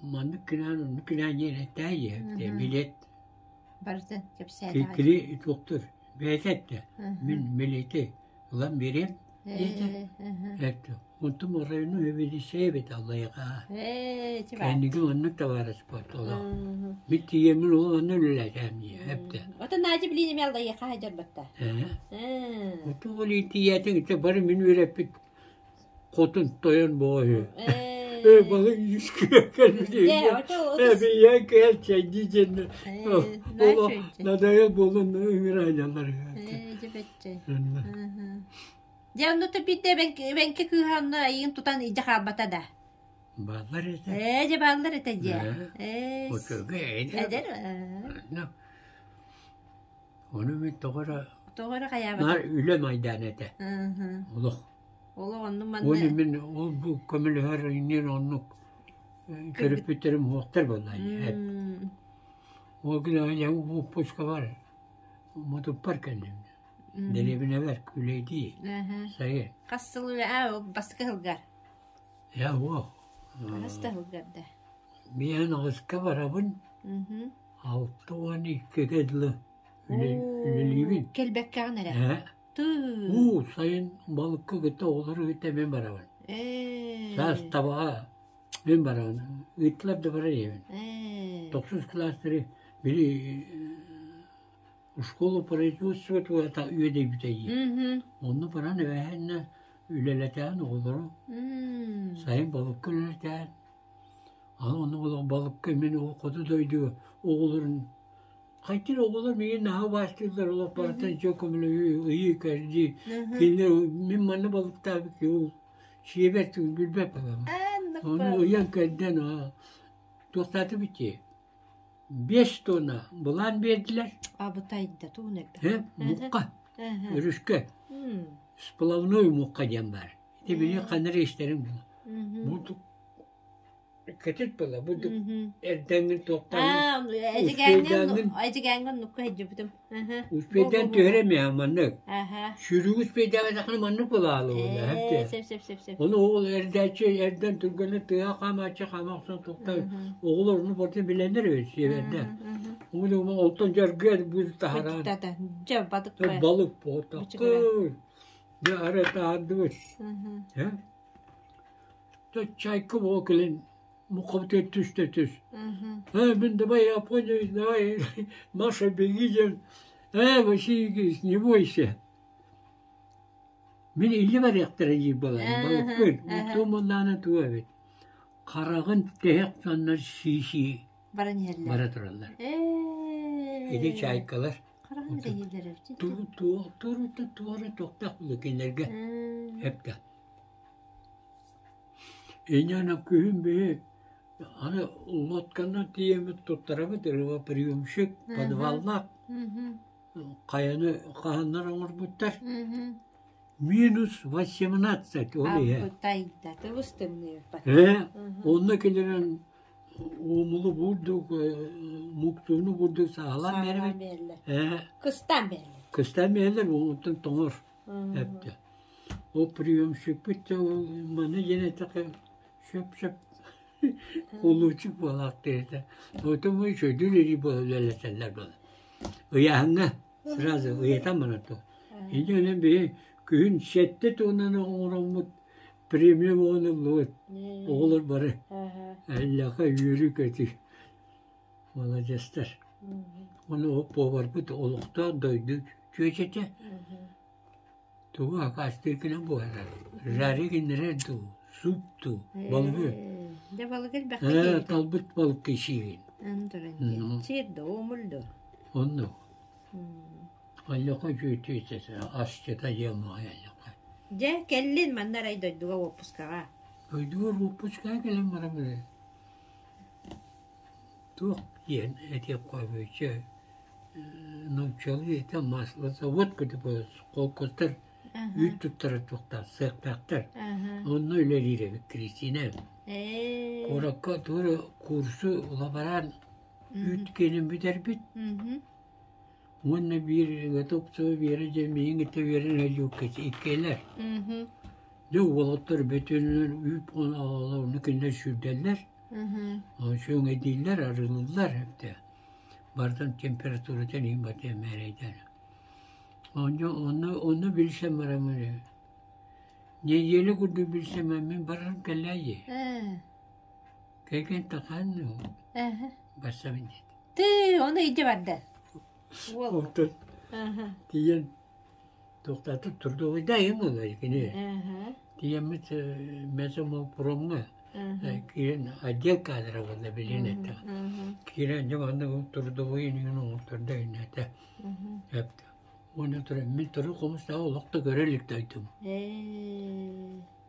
Маннык гынан, оннук гынан диэн этээ билет Барытын кэпсээтэҕэ. Кини туохтур? Бэйэтэ эттэ, мин милиити ылан биэриэм диэтэ. Эттэ, онтум оройуну үбүлүсэй эбит аллайыха. Кэнники оннук табаарыс буолла. Мин тиийэммин ол онно үлэлээтэм дии, эптэ. Ото Надя билиини ме аллайыха хаджарбатта. Ото ол тиийээтиҥ ите бары мин үөрэппит Хотун тойон боҕоһу. Ээ балык үскүөккэлбит Эбийэн кээл чэйдии дьэннэ оло надайа буолан ыҥыраанньалар. Дьэ онно биирдэ эбэҥки кыыһа онно айыын тутан илдьэ хаалбата да. Бааллар этэ. Ээ дьэ бааллар этэ дьэ. Ээ Оччолорго эдэр. Эдэр. Ону мин тоҕо эрэ Тоҕо эрэ хайаабата. Наар үлэ майдаана этэ. Олох. Олох оннук манна. Уонна мин ол бу көмөлөһөр иннин оннук төрөппүттэрим уһуохтар буоллаа дии. Ол гынан уоппуска бар мотуппар кэллим. Дэриэбинэбэр күлэйдии. Сайын. Хас сыл үлэ аа бастакы сылгар? Я уох. Хас да сылгар да? Миэн аҕыска барабын. 62-гэ дылы үлэлиибин. Кэлбэккэҕин эрэ. Ээ. Уу, сайын балыкка кытта оҕолору кытта мин барабын. Саас табаҕа мин барабын. Ыыттылар да барар иһэбин. Тохсус кылаастары били школа производства тута үөдэйбитэ дии. Онно баран эбэһээннэ үлэлэтээн оҕолору. Сайын балыкка үлэлэтээн. Аны онно олох балыкка мин хоту дойду оҕолорун Хайтыр оҕолор миигин наһаа убаастыыллар, олох барытын дьон көмөлөһүү, ыйыы-кэрдии. Кинилэр мин манна балыктаабыт киһи ол сиэбэт билбэт буолам. Ону ыйан кэрдэн туохтаатыбыт дии. 5 тонна былаан биэрдилэр. Абытайда тугун элбэх. Э, муҥха, өрүскэ. Сплавной муҥха диэн баар. Ити били ханна эрэ истэрим буолуо. Бу Кэтит була бу эрдэҥҥин туохтаан Эдьигээҥҥин Эдьигээҥҥин нукка сылдьыбытым. Успейдаан түһэр эмиэ маннык. Сүүрүгү успейдаабатаххына маннык буолаалы буолла. Сөп сөп сөп сөп. Ону оҕол эрдээччи эрдэн түргэнэ тыа хаамааччы хаама охсон туохтан оҕолор ону барытын билэллэр эбит сиэбэрдэ. Ону онтон дьаргыар бу таһараан. Дьэ бадык Балык буотаккын. Дьэ арай таһаардыбыт. Чайка буола кэлэн мухабытыгар түстэ түс. Ээ, мин давай я понял, давай, Маша, беги диэн, ээ, Василий Никитич, не бойся. Мин илдьэ барыахтара диир буолан, балыкпын, утуомалаана туга эбит. Хараҕын тэһэх соннор сии-сии Баран иһэллэр. бара тураллар. Ити чайкалар. Хараҕын эрэ иһэллэр эбит. Турута туора туохтаах буолуо кинилэргэ эптэ. Инньэ күһүн биһи аны лодканан тиийэммит туттарабыт рыбоприемщик подваллаах хайаны хаһаннар оҥорбуттар минус 18 ол иһэ ээ онно киллэрэн уомулу бурдук муктууну бурдук саҕалаан биэрэбит ээ кыстаан биэрэллэр кыстаан биэрэллэр онтон тоҥор эптэ Ол приемщикпыт да ол маны диэн эттэххэ сөп-сөп улуучук буолаахтыыр этэ. Отон үчүгэйдик үлэлиир буола үлэлэтэллэр буола. Ыйааһыҥҥа сразу ыйатан баран туох. Инньэ гынан биһи күһүн сэттэ туоннаны оҥороммут премия буолан ыллыбыт. Оҕолор бары эллэхэ үөрүү-көтүү. Маладьыастар. Ону поварбыт олохтоох дойду чүөчэтэ. Тугу акаастыыр гынан буһарар, жари гыннарар дуу, суп дуу, балыгы. Дьэ балыгы элбэхтик Ээ, иһит. талбыт балыкка сиигин. Аны туран дии. Сиэр да, уомул да. Оннук. Аллаха үчүгэйдик асчыта диэн маҕай аллаха. Дьэ, кэллин манна арай дойдуга уоппускаҕа. Дойдугар уоппускаҕа кэлэн баран Туох диэн этиэх чэ нууччалыы этэ маслозавод курдук холкуостар үүт туттара туохтаах сыахтаахтар. Онно үлэлиир эбит Кристина. Куоракка туора курсу лабораан үүт киэнин бүтэрбит. Уонна биир готовцева Вера диэн миигин кытта үөрэнэ сылдьыбыкка иккиэлэр. Дьэ уолаттар бөтүөнүнэн үүт аҕалалар ону кинилэр сүүрдэллэр. Сүөҥэйдииллэр, арыылыыллар эбитэ. Барытын температуратын иһин барытын мээрэйдэр. Онно онно онно билсэн бараммын неделя курдук билсэн мин барарым кэллээ Кэргэн такаан барсабын диэт. Тыы, ону илдьэ барда. Уол. Онтон тиийэн туохтаатык трудовойда айан буолла кини. Тиийэммит мясомолпромҥа киирэн отдел каадыра буолла билин этэ. Киирэн дьэ манна трудовой иҥин оҥоттордо иннэтэ. Уонна туран мин туру хомустааҕы олох да көрө илик дойдум.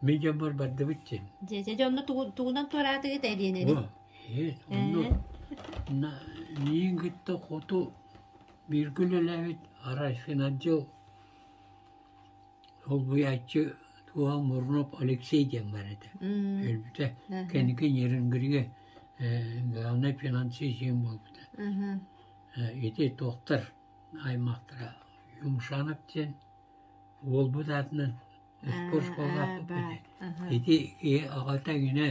Мин дьоммор бардыбыт диэн. Дьэ, дьэ, онно тугунан туораатыгыт эриэнэни? Ээ, онно миигин кытта хоту бииргэ үлэлээбит арай финотдел солбуйааччы Туоһа Мурунов Алексей диэн бар этэ. Өлбүтэ. Кэнники Нерюнгригэ главный финансист диэн буолбута. Ити туохтар аймахтара Юмшанов диэн уолбут аатынан спорт школалаахпыт ити киһи аҕата эҥинэ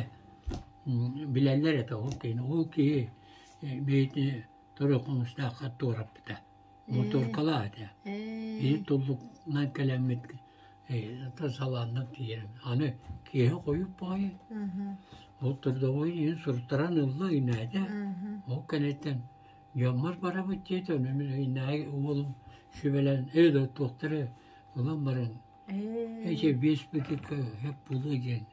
билэллэр этэ ол киһини ол киһи бэйэтин тура хомустаахха туораппыта моторкалаах этэ ити туллукунан кэлэммит салааннан тиийэрим аны киэһэ хойут баҕайы ол трудовой иһин суруттаран ылла инээтэ ол кэнниттэн дьоммор барабыт диэтэ ону мин инээги уолум сүбэлээн ээ да туохтара ылан баран Эчи биэс бытыка хөп булуо диэн.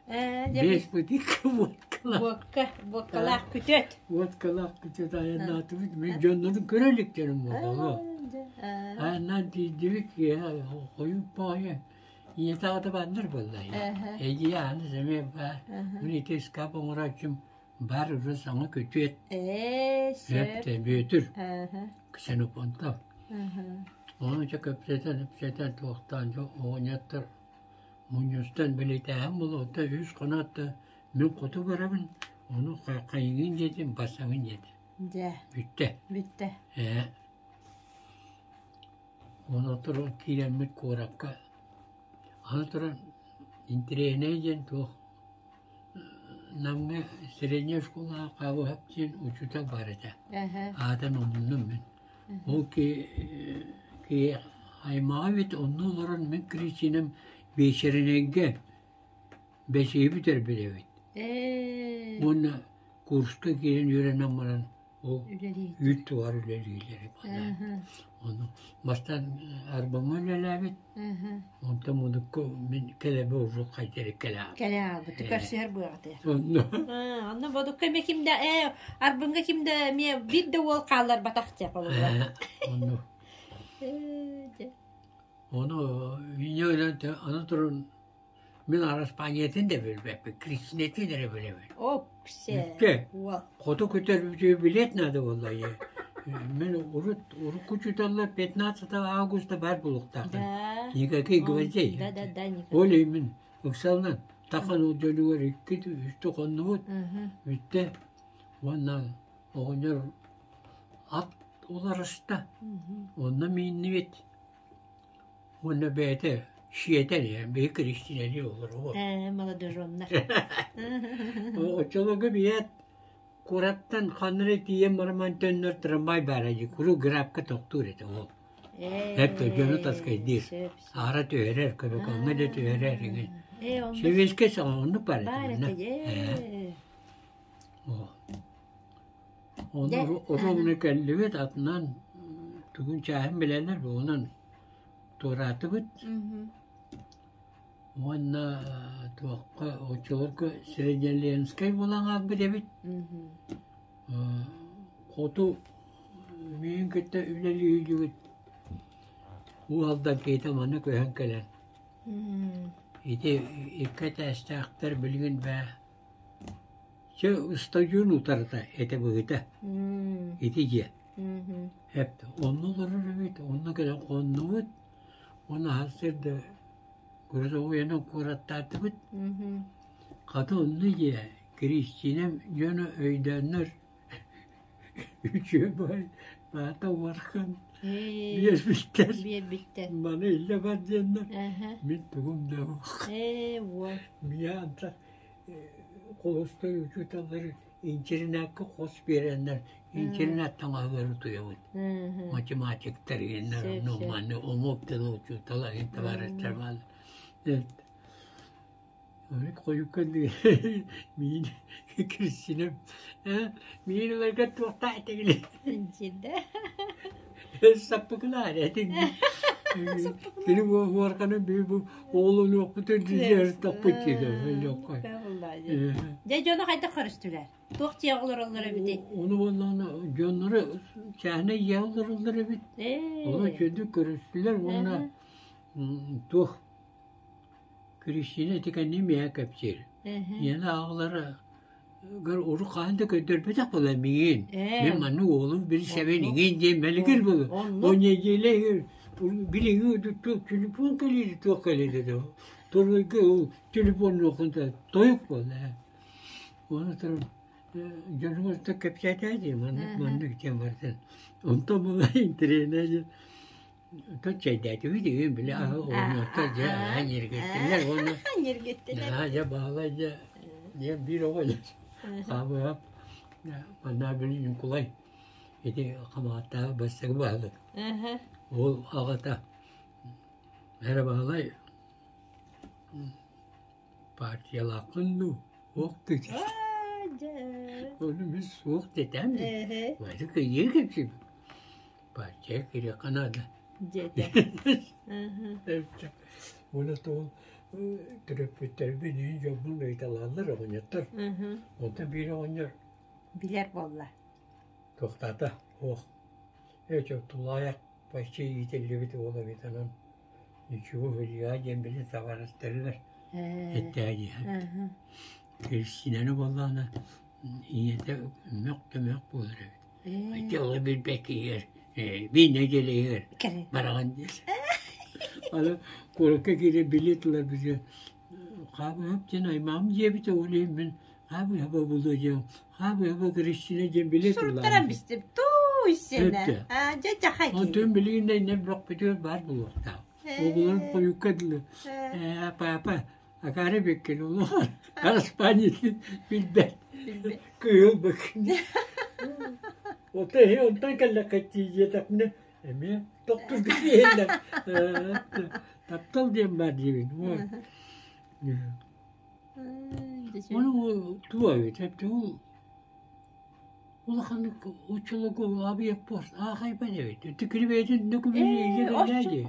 Биэс бытыка водкалаах. Водка, водкалаах күтүөт. Водкалаах күтүөт айаннаатыбыт. Мин дьоннорун көрө иликтерим буолла. Айаннаан тиийдибит киэһэ хойуу баҕайы ийэтэ аҕата бааннар буолла. Эдьиийэ аны эмиэ баар. Мин ити ыскаап оҥорооччум баар уже саҥа күтүөт. Ээ, сөп. Бүөтүр. Ксенофонтов. Ону дьэ кэпсэтэн ипсэтэн туохтаан дьэ оҕонньоттор мунньустан бэлиэтээһин буолуота үс хоноот да мин хоту барабын ону хайыҥын диэтим бассаҥын диэтим. Дьэ. Бүттэ. Бүттэ. Ээ. Ону туран киирэммит куоракка аны туран интэриэһинэй диэн туох Намҥа средняя школаҕа Хаабыһап диэн учуутал баар этэ. Аатын умнум мин. Ол киһи аймаҕа эбит, онно олорон мин Кристинам биэчэринэйгэ бэсиһи бүтэрбит эбит. Уонна курска киирэн үөрэнэн баран Ол үүт туһар үлэлииллэр Ону бастаан Арбаҥҥа үлэлээбит, онтон мунукка мин кэлэбэ уже хайдары кэлээбит. Кэлээбит, көрсүһэр буолаҕытый. Онно. Онно бодукка эмиэ ким да ээ Арбыҥҥа ким да эмиэ биир да уол хаалларбатах дьэ холобура. Онно. Ону инньэ аны туран Мин араспаанньатын да билбэппин, Кристинэтин эрэ билэбин. Оксе, Бүттэ. уол. Хоту көтөр билет надо буолла ийэ. Мин урут урукку учууталлар 15 августа баар буолуохтаахтар. Да. Никаких гвоздей. Да, да, да, никаких. Ол мин ыксалынан тахан ол дьонугар икки үстэ хоннубут. Бүттэ. Уонна оҕонньор ат уларыста. Онно мииннибит. Уонна бэйэтэ сиэтэн иһэн биһи Кристинэлии олоробут. Ээ, молодоженнар. Оччолорго билээт куораттан ханна эрэ тиийэн бараман төннөр трамвай баара дии, куруук грабка тохтуур этэ ол. Эп дьону таскайдыыр. Аара түһэрэр, көбөкөҥҥө да түһэрэр эҥин. Сэбиэскэй саҕана оннук баар этэ. Баар этэ, ээ. Ону оруобуна кэллибит, атынан тугун чааһын билэллэр буолунан туораатыбыт. Уонна туохха оччолорго Среднеленскэй буолан хаалбыт эбит. Хоту миигин кытта үлэлииргит Уу Алдан киһитэ манна көһөн кэлэн. Ити икки этээстээхтэр билигин бээ Чэ, устадьуон утарыта этэ быһыыта. Ити дьиэ. Эп онно олорор эбит, онно кэлэн хоннубут. Уонна сарсыарда грузовойунан куораттаатыбыт. Хата онно дьиэ Кристинам дьоно өйдөөннөр үчүгэй баҕайы баата уорхан биэрбиттэр. Биэрбиттэр. Маны иллэ бар диэннэр мин тугум да суох. Ээ, уол. Миэхэ холостой учууталлары Интэринээккэ хос биэрэннэр интэринээт таҥаһыгар утуйабыт. Математиктар иһиннэр онно манна омук тыла учуутала иһин табаарыстар бааллар. Хойукка миин Кристина миин ыларга туохтаах этигили саппыкылаар этиҥ кини уорганы бу оҕолонуохпутун тохпут Дьэ дьоно хайдах көрүстүлэр? Туох дьиэ олороллор эбитий? Ону буоллаҕына дьоннору чааһынай дьиэ олороллор эбит. Ону үчүгэйдик көрүстүлэр уонна туох Кристина ити кэннин миэхэ кэпсиир. Ийэни аҕалара урут хаһан да көрдөрбөтөх буолан миигин. Мин маннык уолум билсэбин иҥин диэн мэлигир буолу. Бу нэдиэлэ билиҥҥи телефон кэлиитэ туох кэлиитэ да туруйга ол телефоннуоххун да тойук буолла. Оны туран дьонугар да кэпсээтээ дии маннык маннык диэн барытын. Онтон була интэриэһинэй диэн Оттон чэйдээтибит үһүн били аһы оҕонньоттор дьэ аһаа ньиргиттилэр уонна Ньиргиттилэр. аа дьэ баһылай дьэ дьэ биир оҕо дьэ хаабыһап манна били Ньукулай ити Хамаҕаттааҕы бастакы баһылык ол аҕата эрэ Баһылай партиялааххын дуу суох дии ону мин суох дэтээм дии бары кыйыы кэпсиибин Партия кириэххэ наада. Диэтэ. Уонна ол төрөппүттэрбин иин дьоммун ыйыталааллар оҕонньоттор. Онтон биир оҕонньор Билэр буолла. Туохтаата, ох, ээ тулаайах почти иитиллибит уол эбит онон ничего Илья диэн били табаарыстарыгар эттээх дии. Киристинэни буоллаҕына ийэтэ мөх да мөх буолар эбит. Ити оҕо билбэккигэр биир нэдиэлэ иһигэр бараҕын диир. Аны куоракка киирэн билиэт ылар бизэ хаабыһап диэн аймаҕым диэбитэ ол иһин мин хаабыһаба булуо диэн хаабыһаба Кристина диэн билиэт Суруттаран бистим тууй сенэ. Дьэ дьахай Онтон билигин да иннэр бөхпүтүгэр баар буолуохтаах. Оҕолорум хойукка дылы ээ папа акаары биккин улахан араспаанньытын билбэт кыыл быккын Ото иһи онтон кэллэххэ тиийиэтэхпинэ эмиэ тохтурга тиийэллэр таптал диэн баар диибин Ону туга эбит ол улаханнык оччолорго авиапорт аахайбат эбит ити кини бэйэтин документ дии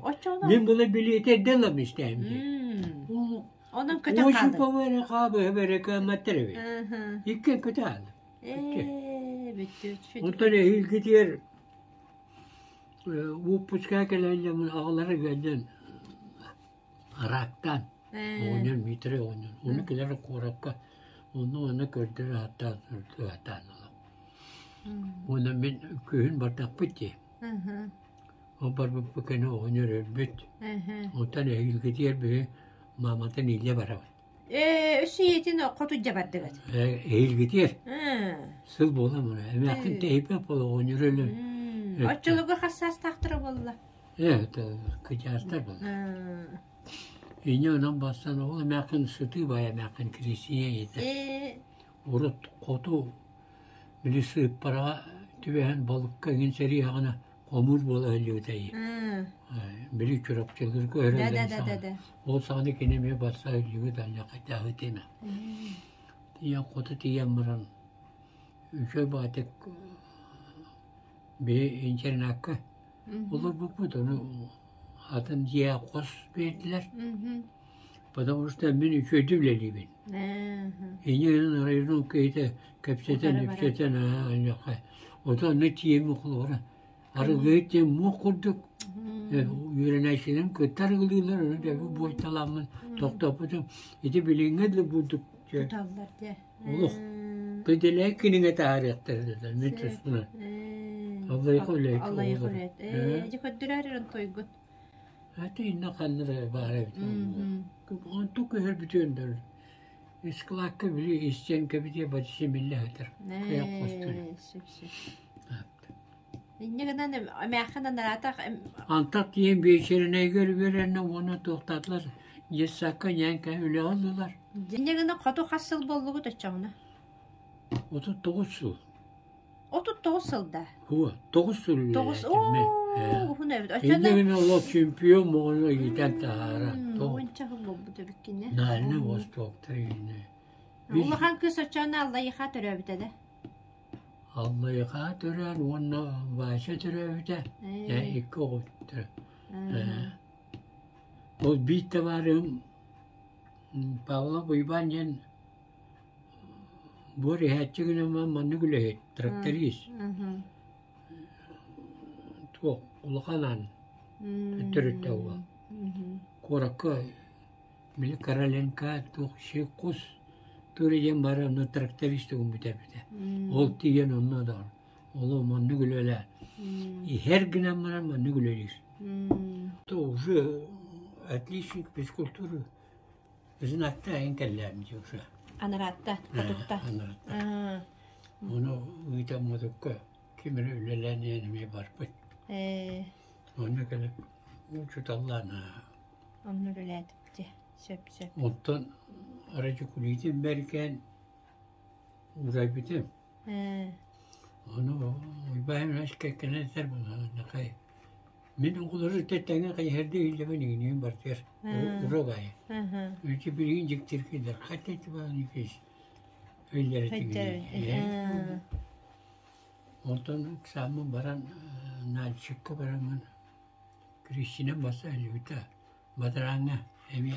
мин була билиэтэ эрдэ ылам истээм дии Онон көтөн хаалдым. Осипова эрэ хаабыһа эрэ кыамматтар эбит. Иккиэн көтө хаалдым. Онтон эһиилгитигэр уоппуска кэлэллэр аҕалара ыалдьан рактаан оҕонньор Дмитрий оҕонньор ону кэлэр куоракка онно манна көрдөрө сатаан сатаан Уонна мин күһүн бардахпыт дии. Ол барбыппыт кэннэ оҕонньор өлбүт. Онтон эһиилгитигэр биһи мааматын илдьэ барабыт. Ээ, өссө ийэтин хоту бардыгыт. Эһиилгитигэр сыл буолан баран эмээхсин тэһийбэт буола оҕонньор өлөн. Оччолорго хас саастаахтара буолла? Ээ, кычаастар буолла. Инньэ онон бастан ол эмээхсин сытыы баай эмээхсин Кирисиэ ийэтэ. Урут хоту били сыыппараҕа түбэһэн балыкка эҥин сэрии аҕына хомуур буола сылдьыбыта Били Чурапчыларга өрөллөн саҕана. Ол саҕана кини эмиэ барса сылдьыбыт алдьархайдааҕы тиэмэ. Тиийэн хоту тиийэн баран үчүгэй баҕатык биһи интернакка олорбуппут ону атын дьиэ хос биэрдилэр. Потому что мин үчүгэйдик үлэлиибин. Инньэ гынан районом киһитэ кэпсэтэн, ипсэтэн аанньахха. Ото онно тиийэммин холобура арыгыһыт диэн муох курдук үөрэнээччилэрим кытта арыгылыыллар, ону дэби буойталаммын тохтоппутум. Ити билиҥҥэ дылы бурдук Туталлар дьэ. Олох Көдөлөй кинигэ таһаарыахтара дэтэр мин туспунан. Аллайха үлэһит Аллайха үлэһит. Ээ, дьэ көрдөрөөр эрэн тойгут. Аты инна ханнара баар эбит. Онту көһөр бүтүөн Исклакка били истиэнкэ битиэ бачча миллэ сытар. Кыйах хостур. Сөп сөп. Инньэ гынан эмээххин анараатах Антах тиийэн биэчэринэйгэ үөрэннэ уонна туохтаатылар детсадка ньээҥкэ үлэҕэ ыллылар. Инньэ гынан хоту хас сыл буоллугут оччоҕуна? 39 сыл. 39 сыл да? Һуо, 9 сыл Тоҕус үлэлээтим мин. оо, уһун эбит. Инньэ Оччоно гынан олох чемпион оҕону иитэн таһааран, уонча сыл буолбут эбиккин ээ. Дальнай Востоктар иһинэ. Биир Улахан кыыс оччоно Аллайыха төрөөбүтэ да? Аллайыха төрөөн уонна Вася төрөөбүтэ. Икки оҕо Ол биир табаарыһым Павлов Уйбаан диэн буор иһээччи гынан маннык үлэһит, тракторист. Туох улахан аан төрүттэ уол. Куоракка били Короленко туох кус тура диэн бары онно тракторист бүтэрбитэ. Ол тиийэн онно да ол маннык үлэлээ. Иһэр гынан баран маннык үлэлиир. То уже отличник физкультуры знакта айан кэллээм дии уже. Анараатта, хотутта. Анараатта. Ону ыытаммытыкка ким эрэ үлэлээн иһэн эмиэ барбыт. Онно кэлэн учууталлаан Онно үлэлээтим Сөп, сөп. Оттон радикулитин бэркээн уурайбытым. Ону Уйбаан Иванович кэккэнэн этэр буоллаҕына, мин оҕолору тэҥҥэ хайыһарда иһиллэбин иҥниин бартыгар урок аайы. Ити билигин дьиктиркилэр хата ити өйлөрө тигинэ. Онтон ыксааммын баран Нальчикка бараммын Кристина баса өлбүтэ. Бадарааҥҥа эмиэ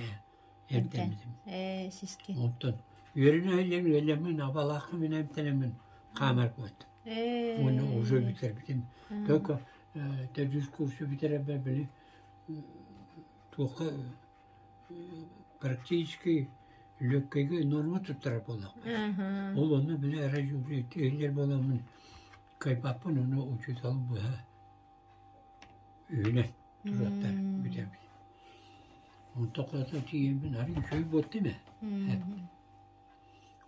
эмтэммитим. Ээ, сиски. Онтон үөрэнэ сылдьан үөлэммин, абалаахха мин эмтэнэммин хаамар буолтум. Уонна уже бүтэрбитим. Только төрдүс курсу бүтэрэрбэр били туохха практически легкайга норма туттарар буоллахпын. Ол онно били радиоэллэр буоламмын кыайбаппын, ону учууталым быһа Үүнэн туруохтар бүтэбит. Онтон хото тиийэммин арыый үчүгэй буолтум ээ.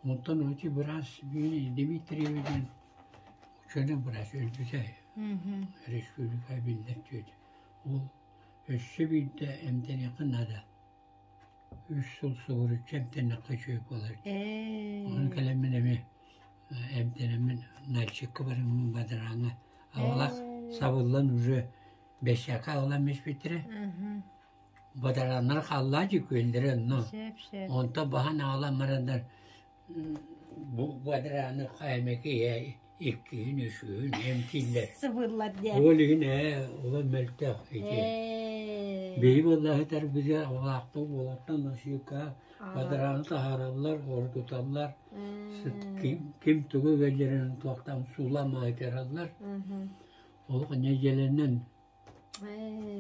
Онтон ити быраас биир Дмитриева диэн учуонай быраас өлбүтэ. Республика биллэр түөтэ. Ол өссө биирдэ эмтэниэххэ наада. Үс сыл субуруччу эмтэннэххэ үчүгэй буолар. Ону кэлэммин эмиэ эмтэнэммин Нальчикка бараммын бадарааҥҥа аҕалаах сабыллан уже бэсиэкэ аҕалан испиттэрэ. Бадарааннар хааллаа дии күөллэрэ онно. Онтон баһан аҕалан бараннар бу бадарааны хайамаки иккиһин, үсүһүн эмтииллэр. Сыбыыллар диэн. Ол иһин ээ, улам мөлтөх ити. Биһи буоллаһытар бигэ улаахтыы уолаттан насыыка бадарааны таһаараллар, оргуталлар. Ким, ким тугу үгэллэрин туохтан сууламаайтараллар. Ол нэдиэлэнэн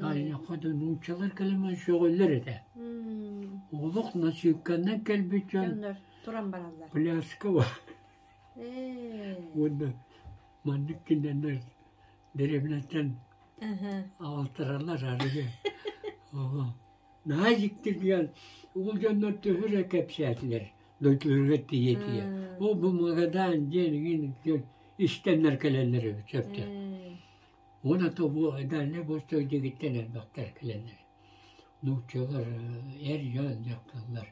Айахха да нууччалар кэлэн сөҕөллөр этэ. Олох насыыкканан кэлбит дьон туран бараллар. Пляска бар. Уонна маннык кинилэр дэриэбинэттэн аҕалтараллар арыгы. Наһаа дьиктиргиэн ол дьоннор төһө эрэ кэпсээтилэр дойдуларыгар тиийэ-тиийэ. Ол бу Магадан диэн игин истэннэр кэлэллэр эбит сөптөөх. Уонна то бу Дальнай Восток диэкиттэн элбэхтэр кэлэллэр. Нууччалар, эр дьон, дьахталлар.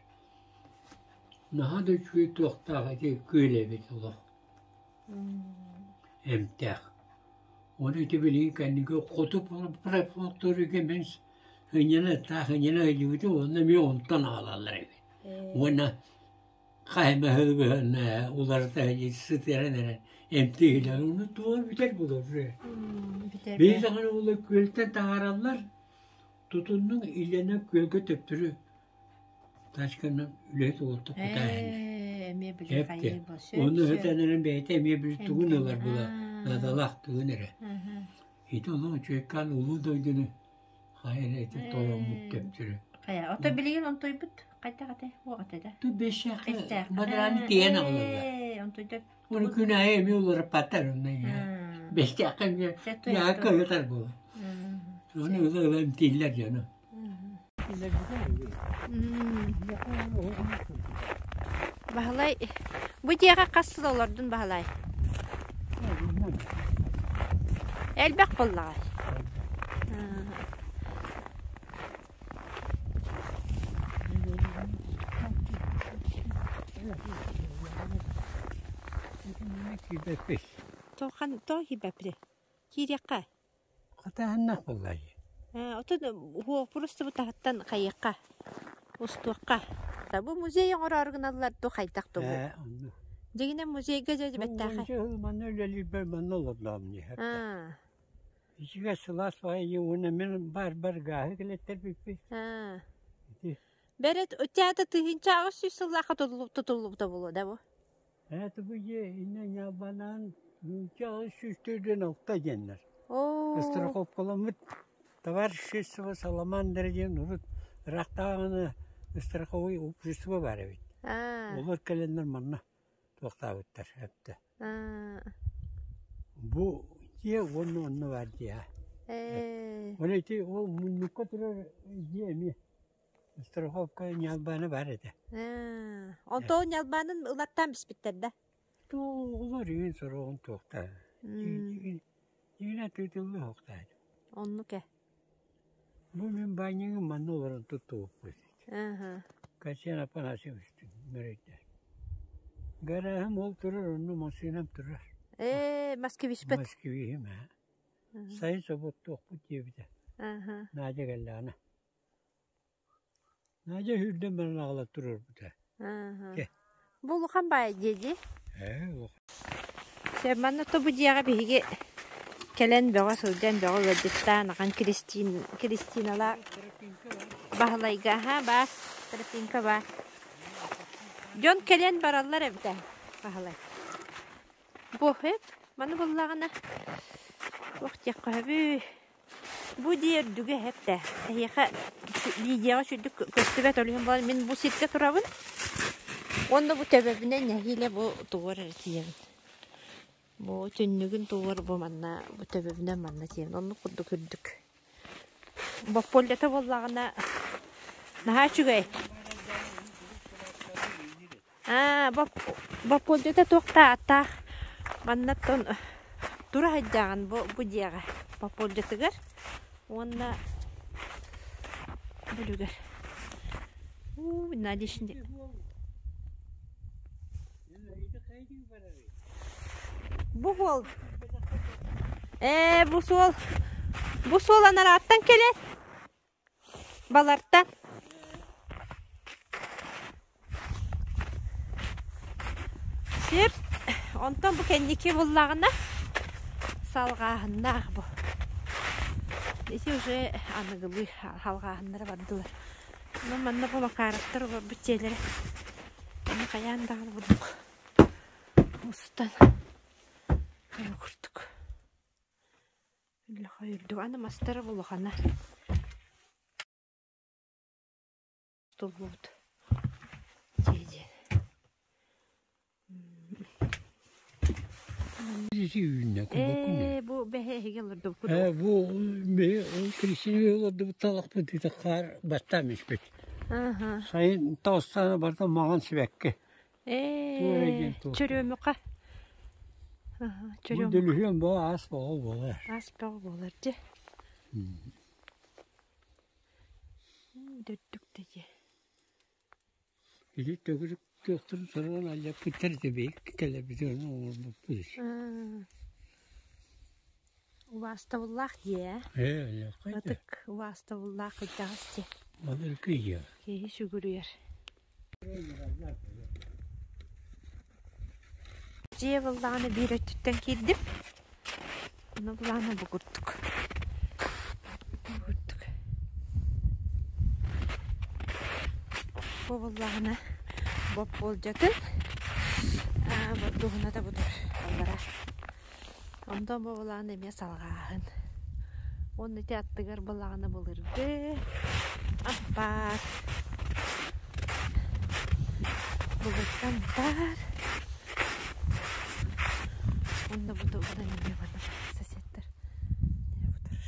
Наһаа да үчүгэй туохтаах ити күөл эбит олох. Эмтээх. Ону ити билигин кэнники хоту профилакторийга мин сынньана таах сынньана сылдьыбытым уонна эмиэ онтон аҕалаллар эбит. Уонна хайма сылбыһан уларыта сытыаран эрэн эмтииллэр ону туох бүтэр буолар. Биир даҕаны уола күөлтэн таһаараллар, тутуннуҥ илэнэ күөлгэ төптөрү Тачканан үлэһит уолта кутааһын. Эмиэ били хайыы Онно сытан эрэн бэйэтэ эмиэ били тугун ылар була наадалаах тугун эрэ. Ити ону үчүгэйкээн улуу дойдуну хайа эрэ ити тойоммут төптөрү. Хайа, ото билигин онтуйбут хайдах этэ? Уох этэ да. Ту бэсэхэ бадарааны тиийэн аҕалаллар. Онтуйда Оны күн аайы эмиэ уларыппаттар онно бэстээххэ эмиэ яакка ыытар буолар. Ону ыла-ыла эмтииллэр дьону. Баһылай, бу дьиэҕэ хас сыл олордун Баһылай? Элбэх буоллаҕай. Манна киирбэппит. Тохан тоҕо киирбэппитий? Киириэххэ. Хатааһыннаах буоллаа дии. Ээ, отон уоппурустубут таһыттан хайыахха, устуохха. Бу музей оҥороору гыналлар дуу, хайдах дуу бу? Ээ, онно. Дьиҥинэн музейга дьэ Бу бэртээхэй. уонча сыл манна үлэлиирбэр манна олордоҕум дии. Аа, Ичигэс сылаас баҕайы уонна мин баар-бар гааһы кэлэттэрбиппит. аа. Ити Бэрт театр 1800 сыллаахха тутуллубута буолуо да бу? Это бу дьиэ иннэ ньаалбанаан 1846 диэннэр. Оо, Страховкаламмыт товарищество Саламандра диэн урут ыраахтааҕыны страховой общество баар эбит. аа, Олор кэлэннэр манна туохтаабыттар эптэ. аа, Бу дьиэ уонна онно баар дьиэ. ээ, Ол ити ол муннукка турар дьиэ эмиэ страховка ньаалбаана баар этэ. ээ. Онтон ньалбаанын ылаттаан биспиттэр да? Туолар иһин сороҕун туохтаа. Дьиҥинэ тыытыллыы суохтаа. Оннук ээ. Бу мин баанньыгым манна олорон туттубуппут. Аха. Касьян Афанасьевич мөрөйдө. Гарааһым ол турар, онно массыынам турар. Ээ, москвичпыт. Москвиһым ээ. Сайын собуоттуохпут диэбитэ. Аха. Надя кэллэҕинэ. Надя сүүрдэн баран аҕала турарбыта. Аха. Бу улахан баай дии дии. Ээ, улахан. Чэ, манна то бу дьиэҕэ биһиги кэлэн бөҕө сылдьан бөҕө ыалдьыттаан ахан Кристин, Кристиналаах Баһылайга аһаа баар, тропинка баар. Дьон кэлэн бараллар эбитэ Баһылай. Бу эп, маны буллаҕына туох диэххэ сөбүй? Бу дии үрдүгэ эһэттэ. Эһиэхэ видеоҕа сүрдүк көстүбэт ол иһин буолан мин бу сиргэ турабын. Уонна бу төбөбүнэн нэһиилэ бу тугар эрэ тиийэбин. Бу түннүгүн тугар бу манна бу төбөбүнэн манна тиийэбин. Оннук курдук үрдүк. Боппуоллата буоллаҕына наһаа үчүгэй. Аа, боппуолдьута туох да ааттаах маннаттан тура сылдьаҕын бу бу дьиэҕэ боппуолдьутугар уонна бүлүгэр уу наличный бу суол ээ бу суол бу суол анарааттан кэлэр Балартан сир онтон бу кэнники буллаҕына салҕааһыннаах бу. Ити уже аныгылыы халҕааһыннара бардылар. Онон манна бу Макаровтар олорбут дьиэлэрэ аны хайаан даҕаны бурдук устан хайа курдук. Үрдүк аны мастара улахана туллубут дии Ээ, бу бэһэ эһиги олордубуккут Ээ, бу Кристина олордубут талахпыт ити хаар бастаан испит. Сайын тоостаана барда маҥан сибэкки. Ээ, чөрүөмүхэ. Бу дөлүһүөн бу аас боҕо буолар. Аас бөҕө буолар дьэ. Дөттүк да дьэ. Ити төгүрүк туохтарын сорон аллаппыттар этэ биһик кэлэбитин оҥорбуппут. Убаастабыллаах дьиэ. Ээ, Ытык убаастабыллаах кырдьаҕас дьиэ. Былыргы дьиэ. Киһи сүгүрүйэр. Дьиэ буоллаҕына биир өттүттэн киирдим. Ону былаана бу курдук. Бу курдук. Бу буоллаҕына боппуолдьатын бордуһуната бутур аллара. Онтон бу былаана эмиэ салҕааһын. Уонна ити аттыгар былаҕына былыргы ампаар. Былыргы ампаар. Онно бу тугунан эмиэ манна соседтар. Бутур.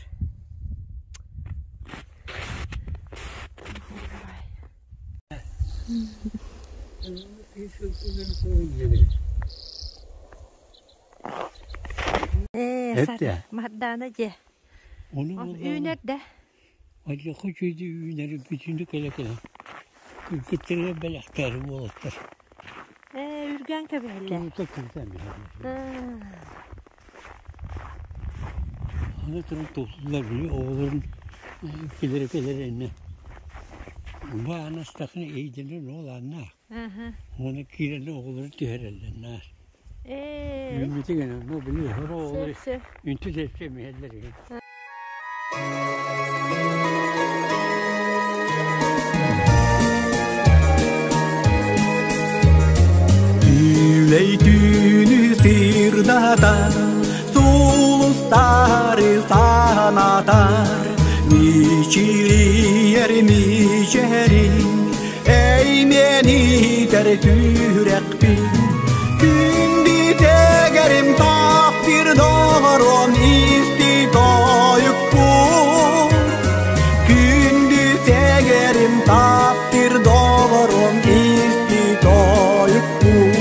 Ээ, Мардаана дьиэ. Үүнэр да. Одьоху чүйдү үүнэри бүтүнү кэлэ-кэлэ. Кыргыттарга бэлэхтээри буолаттар. Ээ, Үргээн кэбиһэллэр. Турута кыртан биһэллэр. Аны туран туллар били оҕолорун кэлэрэ кэлэрэ иннэ. Баана астахына эйдэнэр ол ааннаах. Уонна киирэн оҕолору түһэрэллэр наар. Үүммүтү гынан, ну били оҕолору үнтү тэпсэ эмиһэллэр игин. Үлэй түүнү сырдатар, сулустары санатар, мичилийэр мичэрин, эймэнитэр сүрэхпин. Күндү тегерим таптыр доҕорум исти тойукпун. Күндү тегерим таптыр доҕорум исти тойукпун.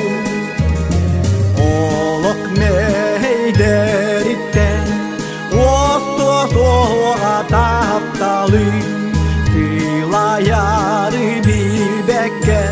Олох мэйдериттен уостуо суоҕа тапталын сыылайары билбэккэ.